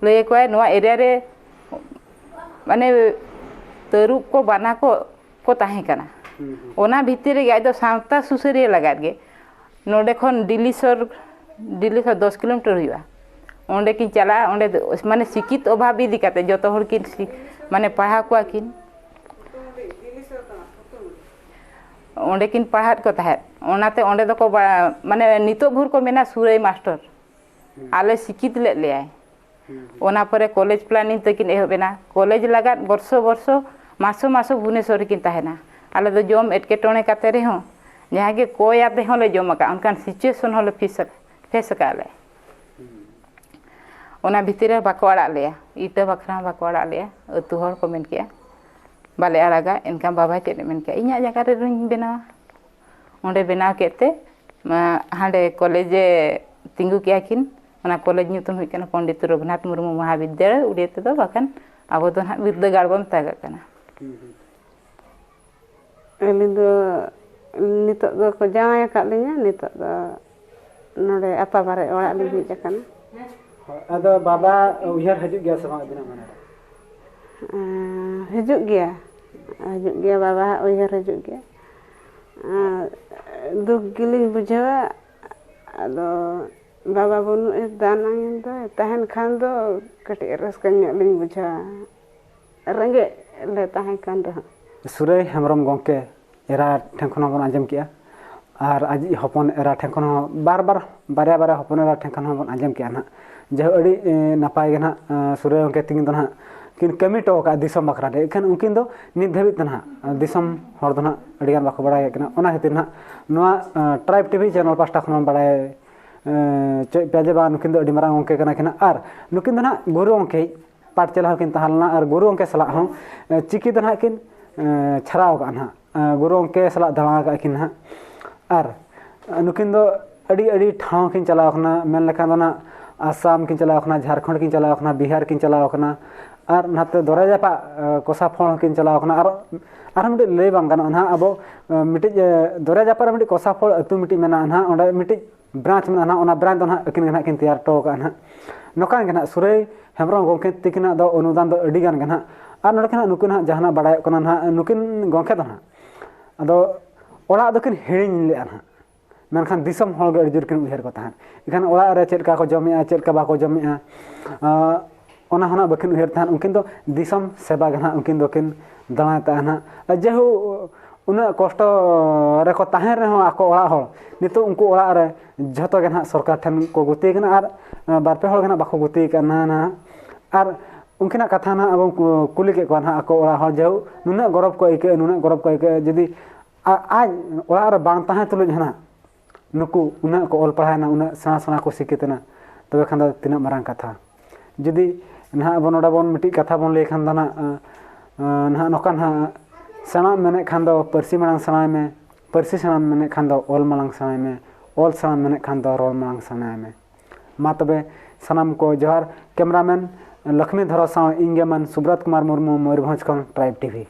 ᱞᱟᱹᱭ ᱟᱠᱚᱣᱟᱭ ᱱᱚᱣᱟ ᱮᱨᱤᱭᱟ ᱨᱮ ᱢᱟᱱᱮ ᱛᱟᱹᱨᱩᱵ ᱠᱚ, ᱵᱟᱱᱟ ᱠᱚ ᱠᱚ ᱛᱟᱦᱮᱸ ᱠᱟᱱᱟ᱾ ᱚᱱᱟ ᱵᱷᱤᱛᱤᱨ ᱨᱮᱜᱮ ᱟᱡ ᱫᱚ ᱥᱟᱶᱛᱟ ᱥᱩᱥᱟᱹᱨᱤᱭᱟᱹ ᱞᱟᱜᱟᱫ ᱜᱮ ᱱᱚᱰᱮ ᱠᱷᱚᱱ ᱰᱤᱞᱤᱥᱚᱨ, ᱰᱤᱞᱤᱥᱚᱨ ᱫᱚᱥ ᱠᱤᱞᱳᱢᱤᱴᱟᱨ ᱦᱩᱭᱩᱜᱼᱟ᱾ ᱚᱸᱰᱮ ᱠᱤᱱ ᱪᱟᱞᱟᱜᱼᱟ᱾ ᱚᱸᱰᱮ ᱫᱚ ᱢᱟᱱᱮ ᱥᱤᱠᱠᱷᱤᱛ ᱚᱵᱷᱟᱵᱽ ᱤᱫᱤ ᱠᱟᱛᱮ ᱡᱚᱛᱚ ᱦᱚᱲ ᱠᱤᱱ ᱥᱤ-, ᱢᱟᱱᱮ ᱯᱟᱲᱦᱟᱣ ᱠᱚᱣᱟ ᱠᱤᱱ᱾ ᱚᱸᱰᱮ ᱠᱤᱱ ᱯᱟᱲᱦᱟᱣᱮᱫ ᱠᱚ ᱛᱟᱦᱮᱸᱫ᱾ ᱚᱱᱟᱛᱮ ᱚᱸᱰᱮ ᱫᱚᱠᱚ ᱵᱟ-, ᱢᱟᱱᱮ ᱱᱤᱛᱚᱜ ᱵᱷᱳᱨ ᱠᱚ ᱢᱮᱱᱟ ᱥᱩᱨᱟᱹᱭ ᱢᱟᱥᱴᱚᱨ᱾ ᱟᱞᱮ ᱥᱤᱠᱠᱷᱤᱛ ᱞᱮᱫ ᱞᱮᱭᱟᱭ᱾ ᱚᱱᱟ ᱯᱚᱨᱮ ᱠᱚᱞᱮᱡᱽ ᱯᱞᱟᱱᱤᱝ ᱛᱟᱹᱠᱤᱱ ᱮᱦᱚᱵ ᱮᱱᱟ᱾ ᱠᱚᱞᱮᱡᱽ ᱞᱟᱜᱟᱫ ᱵᱚᱨᱥᱚ ᱵᱚᱨᱥᱚ, ᱢᱟᱥᱚ ᱢᱟᱥᱚ ᱵᱷᱩᱵᱽᱱᱮᱥᱚᱨ ᱨᱮᱠᱤᱱ ᱛᱟᱦᱮᱱᱟ᱾ ᱟᱞᱮ ᱫᱚ ᱡᱚᱢ ᱮᱴᱠᱮᱴᱚᱬᱮ ᱠᱟᱛᱮ ᱨᱮᱦᱚᱸ, ᱡᱟᱦᱟᱸ ᱜᱮ ᱠᱚᱭ ᱟᱛᱮ ᱦᱚᱸᱞᱮ ᱡᱚᱢ ᱟᱠᱟᱫ, ᱚᱱᱠᱟᱱ ᱥᱤᱪᱩᱭᱮᱥᱚᱱ ᱦᱚᱸᱞᱮ ᱯᱷᱮᱥ, ᱯᱷᱮᱥ ᱟᱠᱟᱫ ᱞᱮ᱾ ᱚᱱᱟ ᱵᱷᱤᱛᱤᱨ ᱨᱮ ᱵᱟᱠᱚ ᱟᱲᱟᱜ ᱞᱮᱭᱟ, ᱤᱴᱟᱹ ᱵᱟᱠᱷᱨᱟ ᱦᱚᱸ ᱵᱟᱠᱚ ᱟᱲᱟᱜ ᱞᱮᱭᱟ᱾ ᱟᱹᱛᱩ ᱦᱚᱲ ᱠᱚ ᱢᱮᱱ ᱠᱮᱜᱼᱟ, "ᱵᱟᱞᱮ ᱟᱲᱟᱜᱟ", ᱮᱱᱠᱷᱟᱱ ᱵᱟᱵᱟ ᱪᱮᱫ ᱮ ᱢᱮᱱ ᱠᱮᱜᱼᱟ, "ᱤᱧᱟᱹᱜ ᱡᱟᱭᱜᱟ ᱨᱮ ᱨᱩᱢ ᱵᱮᱱᱟᱣᱟ᱾" ᱚᱸᱰᱮ ᱵᱮᱱᱟᱣ ᱠᱮᱫ ᱛᱮ, ᱢᱟ, ᱦᱟᱸᱰᱮ ᱠᱚᱞᱮᱡᱽ ᱮ ᱛᱤᱸᱜᱩ ᱠᱮᱜᱼᱟ ᱠᱤᱱ᱾ ᱚᱱᱟ ᱠᱚᱞᱮᱡᱽ ᱧᱩᱛᱩᱢ ᱦᱩᱭᱩᱜ ᱠᱟᱱᱟ ᱯᱚᱱᱰᱤᱛ ᱨᱚᱜᱷᱩᱱᱟᱛᱷ ᱢᱩᱨᱢᱩ ᱢᱚᱦᱟᱵᱤᱫᱽᱫᱟᱞᱚᱭ, ᱩᱲᱤᱭᱟ ᱛᱮᱫᱚ ᱵᱟᱠᱷᱟᱱ ᱟᱵᱚ ᱫᱚ ᱱᱟᱦᱟᱜ ᱵᱤᱨᱫᱟᱹᱜᱟᱲ ᱵᱚᱱ ᱢᱮᱛᱟᱜᱟᱜ ᱠᱟᱱᱟ᱾ ᱟᱹᱞᱤᱧ ᱫᱚ ᱱᱤᱛᱚᱜ ᱫᱚᱠᱚ ᱡᱟᱶᱟᱭ ᱟᱠᱟᱫ ᱞᱤᱧᱟ, ᱱᱤᱛᱚᱜ ᱫᱚ ᱱᱚᱰᱮ ᱟᱯᱟ ᱵᱟᱨᱮ ᱚᱲᱟᱜ ᱞᱤᱧ ᱦᱮᱡ ᱟᱠᱟᱱᱟ᱾ ᱦᱳᱭ, ᱟᱫᱚ ᱵᱟᱵᱟ ᱩᱭᱦᱟᱹᱨ ᱦᱤᱡᱩᱜ ᱜᱮᱭᱟ ᱥᱮ ᱵᱟᱝ ᱟᱹᱵᱤᱱᱟᱜ ᱢᱚᱱᱮ ᱨᱮ? ᱟᱸ, ᱦᱤᱡᱩᱜ ᱜᱮᱭᱟ, ᱦᱤᱡᱩᱜ ᱜᱮᱭᱟ, ᱵᱟᱵᱟ ᱦᱟᱸᱜ ᱩᱭᱦᱟᱹᱨ ᱦᱤᱡᱩᱜ ᱜᱮᱭᱟ᱾ ᱟᱨ ᱫᱩᱠ ᱜᱮᱞᱤᱧ ᱵᱩᱡᱷᱟᱹᱣᱟ᱾ ᱟᱫᱚ ᱵᱟᱵᱟ ᱵᱟᱹᱱᱩᱜ ᱮ ᱫᱟᱱᱟᱝ ᱫᱚ, ᱛᱟᱦᱮᱱ ᱠᱷᱟᱱ ᱫᱚ ᱠᱟᱹᱴᱤᱡ ᱨᱟᱹᱥᱠᱟᱹ ᱧᱚᱜ ᱞᱤᱧ ᱵᱩᱡᱷᱟᱹᱣᱟ, ᱨᱮᱸᱜᱮᱡ ᱞᱮ ᱛᱟᱦᱮᱸ ᱠᱟᱱ ᱨᱮᱦᱚᱸ᱾ ᱥᱩᱨᱟᱹᱭ ᱦᱮᱢᱵᱨᱚᱢ ᱜᱚᱢᱠᱮ ᱮᱨᱟ ᱴᱷᱮᱱ ᱠᱷᱚᱱ ᱦᱚᱸᱵᱚᱱ ᱟᱸᱡᱚᱢ ᱠᱮᱜᱼᱟ, ᱟᱨ ᱟᱡᱤᱡ ᱦᱚᱯᱚᱱ ᱮᱨᱟ ᱴᱷᱮᱱ ᱠᱷᱚᱱ ᱦᱚᱸ ᱵᱟᱨ ᱵᱟᱨ, ᱵᱟᱨᱭᱟ ᱵᱟᱨᱭᱟ ᱦᱚᱯᱚᱱ ᱮᱨᱟ ᱴᱷᱮᱱ ᱠᱷᱚᱱ ᱦᱚᱸᱵᱚᱱ ᱟᱸᱡᱚᱢ ᱠᱮᱜᱼᱟ ᱱᱟᱦᱟᱜ᱾ ᱡᱟᱭᱦᱳᱠ, ᱟᱹᱰᱤ, ᱮ, ᱱᱟᱯᱟᱭ ᱜᱮ ᱱᱟᱦᱟᱜ, ᱮ, ᱥᱩᱨᱟᱹᱭ ᱜᱚᱢᱠᱮ ᱛᱤᱠᱤᱱ ᱫᱚ ᱱᱟᱦᱟᱜ ᱠᱤᱱ ᱠᱟᱹᱢᱤ ᱦᱚᱴᱚ ᱟᱠᱟᱫᱼᱟ ᱫᱤᱥᱚᱢ ᱵᱟᱠᱷᱨᱟ ᱨᱮ᱾ ᱮᱱᱠᱷᱟᱱ ᱩᱱᱠᱤᱱ ᱫᱚ ᱱᱤᱛ ᱫᱷᱟᱹᱵᱤᱡ ᱛᱮ ᱱᱟᱦᱟᱜ ᱫᱤᱥᱚᱢ ᱦᱚᱲ ᱫᱚ ᱱᱟᱦᱟᱜ ᱟᱹᱰᱤᱜᱟᱱ ᱵᱟᱠᱚ ᱵᱟᱲᱟᱭ ᱠᱟᱱᱟ᱾ ᱚᱱᱟ ᱠᱷᱟᱹᱛᱤᱨ ᱱᱟᱦᱟᱜ ᱱᱚᱣᱟ, ᱮ, ᱴᱨᱟᱭᱤᱵᱽ ᱴᱤᱵᱷᱤ ᱪᱮᱱᱮᱞ ᱯᱟᱦᱴᱟ ᱠᱷᱚᱱ ᱵᱟᱲᱟᱭ, ᱮ, ᱦᱚᱪᱚᱭᱮᱫ ᱯᱮᱭᱟ ᱡᱮ ᱵᱟᱝ, ᱱᱩᱠᱤᱱ ᱫᱚ ᱟᱹᱰᱤ ᱢᱟᱨᱟᱝ ᱜᱚᱢᱠᱮ ᱠᱟᱱᱟ ᱠᱤᱱ ᱱᱟᱦᱟᱜ᱾ ᱟᱨ ᱱᱩᱠᱤᱱ ᱫᱚ ᱱᱟᱦᱟᱜ ᱜᱩᱨᱩ ᱜᱚᱢᱠᱮ ᱯᱟᱴ ᱪᱮᱞᱟ ᱦᱚᱸᱠᱤᱱ ᱛᱟᱦᱮᱸ ᱞᱮᱱᱟ ᱟᱨ ᱜᱩᱨᱩ ᱜᱚᱢᱠᱮ ᱥᱟᱞᱟᱜ ᱦᱚᱸ, ᱮ, ᱪᱤᱠᱤ ᱫᱚ ᱱᱟᱦᱟᱜ ᱠᱤᱱ, ᱮ, ᱪᱷᱟᱨᱟᱣ ᱟᱠᱟᱫᱼᱟ ᱱᱟᱦᱟᱜ᱾ ᱜᱩᱨᱩ ᱜᱚᱢᱠᱮ ᱥᱟᱞᱟᱜ ᱫᱟᱬᱟ ᱟᱠᱟᱫ ᱠᱤᱱ ᱦᱟᱸᱜ᱾ ᱟᱨ ᱱᱩᱠᱤᱱ ᱫᱚ ᱟᱹᱰᱤ ᱟᱹᱰᱤ ᱴᱷᱟᱶ ᱠᱤᱱ ᱪᱟᱞᱟᱣ ᱠᱟᱱᱟ, ᱢᱮᱱ ᱞᱮᱠᱷᱟᱱ ᱫᱚ ᱱᱟᱜ ᱟᱥᱟᱢ ᱠᱤᱱ ᱪᱟᱞᱟᱣ ᱠᱟᱱᱟ, ᱡᱷᱟᱲᱠᱷᱚᱸᱰ ᱠᱤᱱ ᱪᱟᱞᱟᱣ ᱠᱟᱱᱟ, ᱵᱤᱦᱟᱨ ᱠᱤᱱ ᱪᱟᱞᱟᱣ ᱠᱟᱱᱟ, ᱟᱨ ᱱᱟᱛᱮ ᱫᱚᱨᱭᱟ ᱡᱟᱯᱟᱜ ᱠᱚᱥᱟᱯᱷᱚᱲ ᱦᱚᱸᱠᱤᱱ ᱪᱟᱞᱟᱣ ᱠᱟᱱᱟ᱾ ᱟᱨ ᱟᱨᱦᱚᱸ ᱢᱤᱫᱴᱤᱡ ᱞᱟᱹᱭ ᱵᱟᱝ ᱜᱟᱱᱚᱜᱼᱟ ᱱᱟᱦᱟᱜ, ᱟᱵᱚ ᱢᱤᱫᱴᱤᱡ ᱫᱚᱨᱭᱟ ᱡᱟᱯᱟᱜ ᱨᱮ ᱢᱤᱫᱴᱤᱡ ᱠᱚᱥᱟᱯᱷᱚᱲ ᱟᱹᱛᱩ ᱢᱤᱫᱴᱤᱡ ᱢᱮᱱᱟᱜᱼᱟ ᱱᱟᱦᱟᱜ, ᱚᱸᱰᱮ ᱢᱤᱫᱴᱤᱡ ᱵᱨᱟᱧᱪ ᱢᱮᱱᱟᱜᱼᱟ ᱱᱟᱦᱟᱜ, ᱚᱱᱟ ᱵᱨᱟᱧᱪ ᱫᱚ ᱱᱟᱦᱟᱜ ᱟᱹᱠᱤᱱ ᱜᱮ ᱱᱟᱦᱟᱜ ᱠᱤᱱ ᱛᱮᱭᱟᱨ ᱦᱚᱴᱚ ᱟᱠᱟᱫᱼᱟ ᱱᱟᱦᱟᱜ᱾ ᱱᱚᱝᱠᱟ ᱜᱮ ᱱᱟᱦᱟᱜ ᱥᱩᱨᱟᱹᱭ ᱦᱮᱢᱵᱨᱚᱢ ᱜᱚᱢᱠᱮ ᱛᱤᱠᱤᱱᱟᱜ ᱫᱚ ᱚᱱᱩᱫᱟᱱ ᱫᱚ ᱟᱹᱰᱤ ᱜᱟᱱ ᱜᱮ ᱱᱟᱦᱟᱜ᱾ ᱟᱨ ᱱᱚᱰᱮ ᱠᱷᱚᱱᱟᱜ ᱱᱩᱠᱤᱱ ᱦᱟᱸᱜ ᱡᱟᱦᱟᱱᱟᱜ ᱵᱟᱲᱟᱭᱚᱜ ᱠᱟᱱᱟ ᱱᱟᱦᱟᱜ, ᱱᱩᱠᱤᱱ ᱜᱚᱢᱠᱮ ᱫᱚ ᱱᱟᱦᱟᱜ ᱟᱫᱚ ᱚᱲᱟᱜ ᱫᱚᱠᱤᱱ ᱦᱤᱲᱤᱧ ᱞᱮᱫᱼᱟ ᱱᱟᱦᱟᱜ, ᱢᱮᱱᱠᱷᱟᱱ ᱫᱤᱥᱚᱢ ᱦᱚᱲ ᱜᱮ ᱟᱹᱰᱤ ᱡᱳᱨ ᱠᱤᱱ ᱩᱭᱦᱟᱹᱨ ᱠᱚ ᱛᱟᱦᱮᱸᱫ᱾ ᱮᱱᱠᱷᱟᱱ ᱚᱲᱟᱜ ᱨᱮ ᱪᱮᱫ ᱞᱮᱠᱟ ᱠᱚ ᱡᱚᱢᱮᱜᱼᱟ, ᱪᱮᱫ ᱞᱮᱠᱟ ᱵᱟᱠᱚ ᱡᱚᱢᱮᱜᱼᱟ, ᱟᱸ, ᱚᱱᱟ ᱦᱚᱸ ᱱᱟᱜ ᱵᱟᱹᱠᱤᱱ ᱩᱭᱦᱟᱹᱨ ᱛᱟᱦᱮᱸᱫ᱾ ᱩᱱᱠᱤᱱ ᱫᱚ ᱫᱤᱥᱚᱢ ᱥᱮᱵᱟ ᱜᱮ ᱱᱟᱦᱟᱜ ᱩᱱᱠᱤᱱ ᱫᱚᱠᱤᱱ ᱫᱟᱬᱟᱭ ᱛᱟᱦᱮᱸᱫ ᱱᱟᱦᱟᱜ᱾ ᱡᱮᱦᱳᱠ, ᱩᱱᱟᱹᱜ ᱠᱚᱥᱴᱚ ᱨᱮᱠᱚ ᱛᱟᱦᱮᱸ ᱨᱮᱦᱚᱸ ᱟᱠᱚ ᱚᱲᱟᱜ ᱦᱚᱲ, ᱱᱤᱛᱚᱜ ᱩᱱᱠᱩ ᱚᱲᱟᱜ ᱨᱮ ᱡᱷᱚᱛᱚ ᱜᱮ ᱱᱟᱦᱟᱜ ᱥᱚᱨᱠᱟᱨ ᱴᱷᱮᱱ ᱠᱚ ᱜᱩᱛᱤ ᱠᱟᱱᱟ᱾ ᱟᱨ ᱵᱟᱨ ᱯᱮ ᱦᱚᱲ ᱜᱮ ᱱᱟᱦᱟᱜ ᱵᱟᱠᱚ ᱜᱩᱛᱤ ᱠᱟᱱᱟ ᱱᱟᱦᱟᱜ᱾ ᱟᱨ ᱩᱱᱠᱤᱱᱟᱜ ᱠᱟᱛᱷᱟ ᱱᱟᱦᱟᱜ ᱟᱵᱚ ᱠᱩ-, ᱠᱩᱞᱤ ᱠᱮᱫ ᱠᱚᱣᱟ ᱱᱟᱦᱟᱜ ᱟᱠᱚ ᱚᱲᱟᱜ ᱦᱚᱲ, ᱡᱮᱦᱳᱠ ᱱᱩᱱᱟᱹᱜ ᱜᱚᱨᱚᱵᱽ ᱠᱚ ᱟᱹᱭᱠᱟᱹᱜᱼᱟ, ᱱᱩᱱᱟᱹᱜ ᱜᱚᱨᱚᱵᱽ ᱠᱚ ᱟᱹᱭᱠᱟᱹᱜᱼᱟ, ᱡᱩᱫᱤ ᱟ-, ᱟᱡ ᱚᱲᱟᱜ ᱨᱮ ᱵᱟᱝ ᱛᱟᱦᱮᱸ ᱛᱩᱞᱩᱡ ᱦᱚᱸ ᱱᱟᱦᱟᱜ ᱱᱩᱠᱩ ᱩᱱᱟᱹᱜ ᱠᱚ ᱚᱞ ᱯᱟᱲᱦᱟᱣᱮᱱᱟ, ᱩᱱᱟᱹᱜ ᱥᱮᱬᱟ ᱥᱮᱬᱟ ᱠᱚ ᱥᱤᱠᱷᱤᱛ ᱮᱱᱟ, ᱛᱚᱵᱮ ᱠᱷᱟᱱ ᱫᱚ ᱛᱤᱱᱟᱹᱜ ᱢᱟᱨᱟᱝ ᱠᱟᱛᱷᱟ᱾ ᱡᱩᱫᱤ ᱱᱟᱦᱟᱜ ᱟᱵᱚ ᱱᱚᱰᱮ ᱵᱚᱱ ᱢᱤᱫᱴᱤᱡ ᱠᱟᱛᱷᱟ ᱵᱚᱱ ᱞᱟᱹᱭ ᱠᱷᱟᱱ ᱫᱚ ᱱᱟᱦᱟᱜ, ᱟᱸ, ᱱᱟᱦᱟᱜ ᱱᱚᱝᱠᱟ ᱱᱟᱦᱟᱜ, ᱥᱮᱬᱟᱢ ᱢᱮᱱᱮᱫ ᱠᱷᱟᱱ ᱫᱚ ᱯᱟᱹᱨᱥᱤ ᱢᱟᱲᱟᱝ ᱥᱮᱬᱟᱭ ᱢᱮ, ᱯᱟᱹᱨᱥᱤ ᱥᱮᱬᱟᱢ ᱢᱮᱱᱮᱫ ᱠᱷᱟᱱ ᱫᱚ ᱚᱞ ᱢᱟᱲᱟᱝ ᱥᱮᱬᱟᱭ ᱢᱮ, ᱚᱞ ᱥᱮᱬᱟᱢ ᱢᱮᱱᱮᱫ ᱠᱷᱟᱱ ᱫᱚ ᱨᱚᱲ ᱢᱟᱲᱟᱝ ᱥᱮᱬᱟᱭ ᱢᱮ᱾ ᱢᱟ ᱛᱚᱵᱮ ᱥᱟᱱᱟᱢ ᱠᱚ ᱡᱚᱦᱟᱨ᱾ ᱠᱮᱢᱨᱟᱢᱮᱱ ᱞᱚᱠᱷᱢᱤ ᱫᱷᱚᱨ ᱥᱟᱶ ᱤᱧ ᱜᱮ ᱢᱟᱱ ᱥᱩᱵᱨᱚᱛ ᱠᱩᱢᱟᱨ ᱢᱩᱨᱢᱩ, ᱢᱚᱭᱩᱨᱵᱷᱚᱸᱡᱽ ᱠᱷᱚᱱ ᱴᱨᱟᱭᱤᱵᱽ ᱴᱤᱵᱷᱤ᱾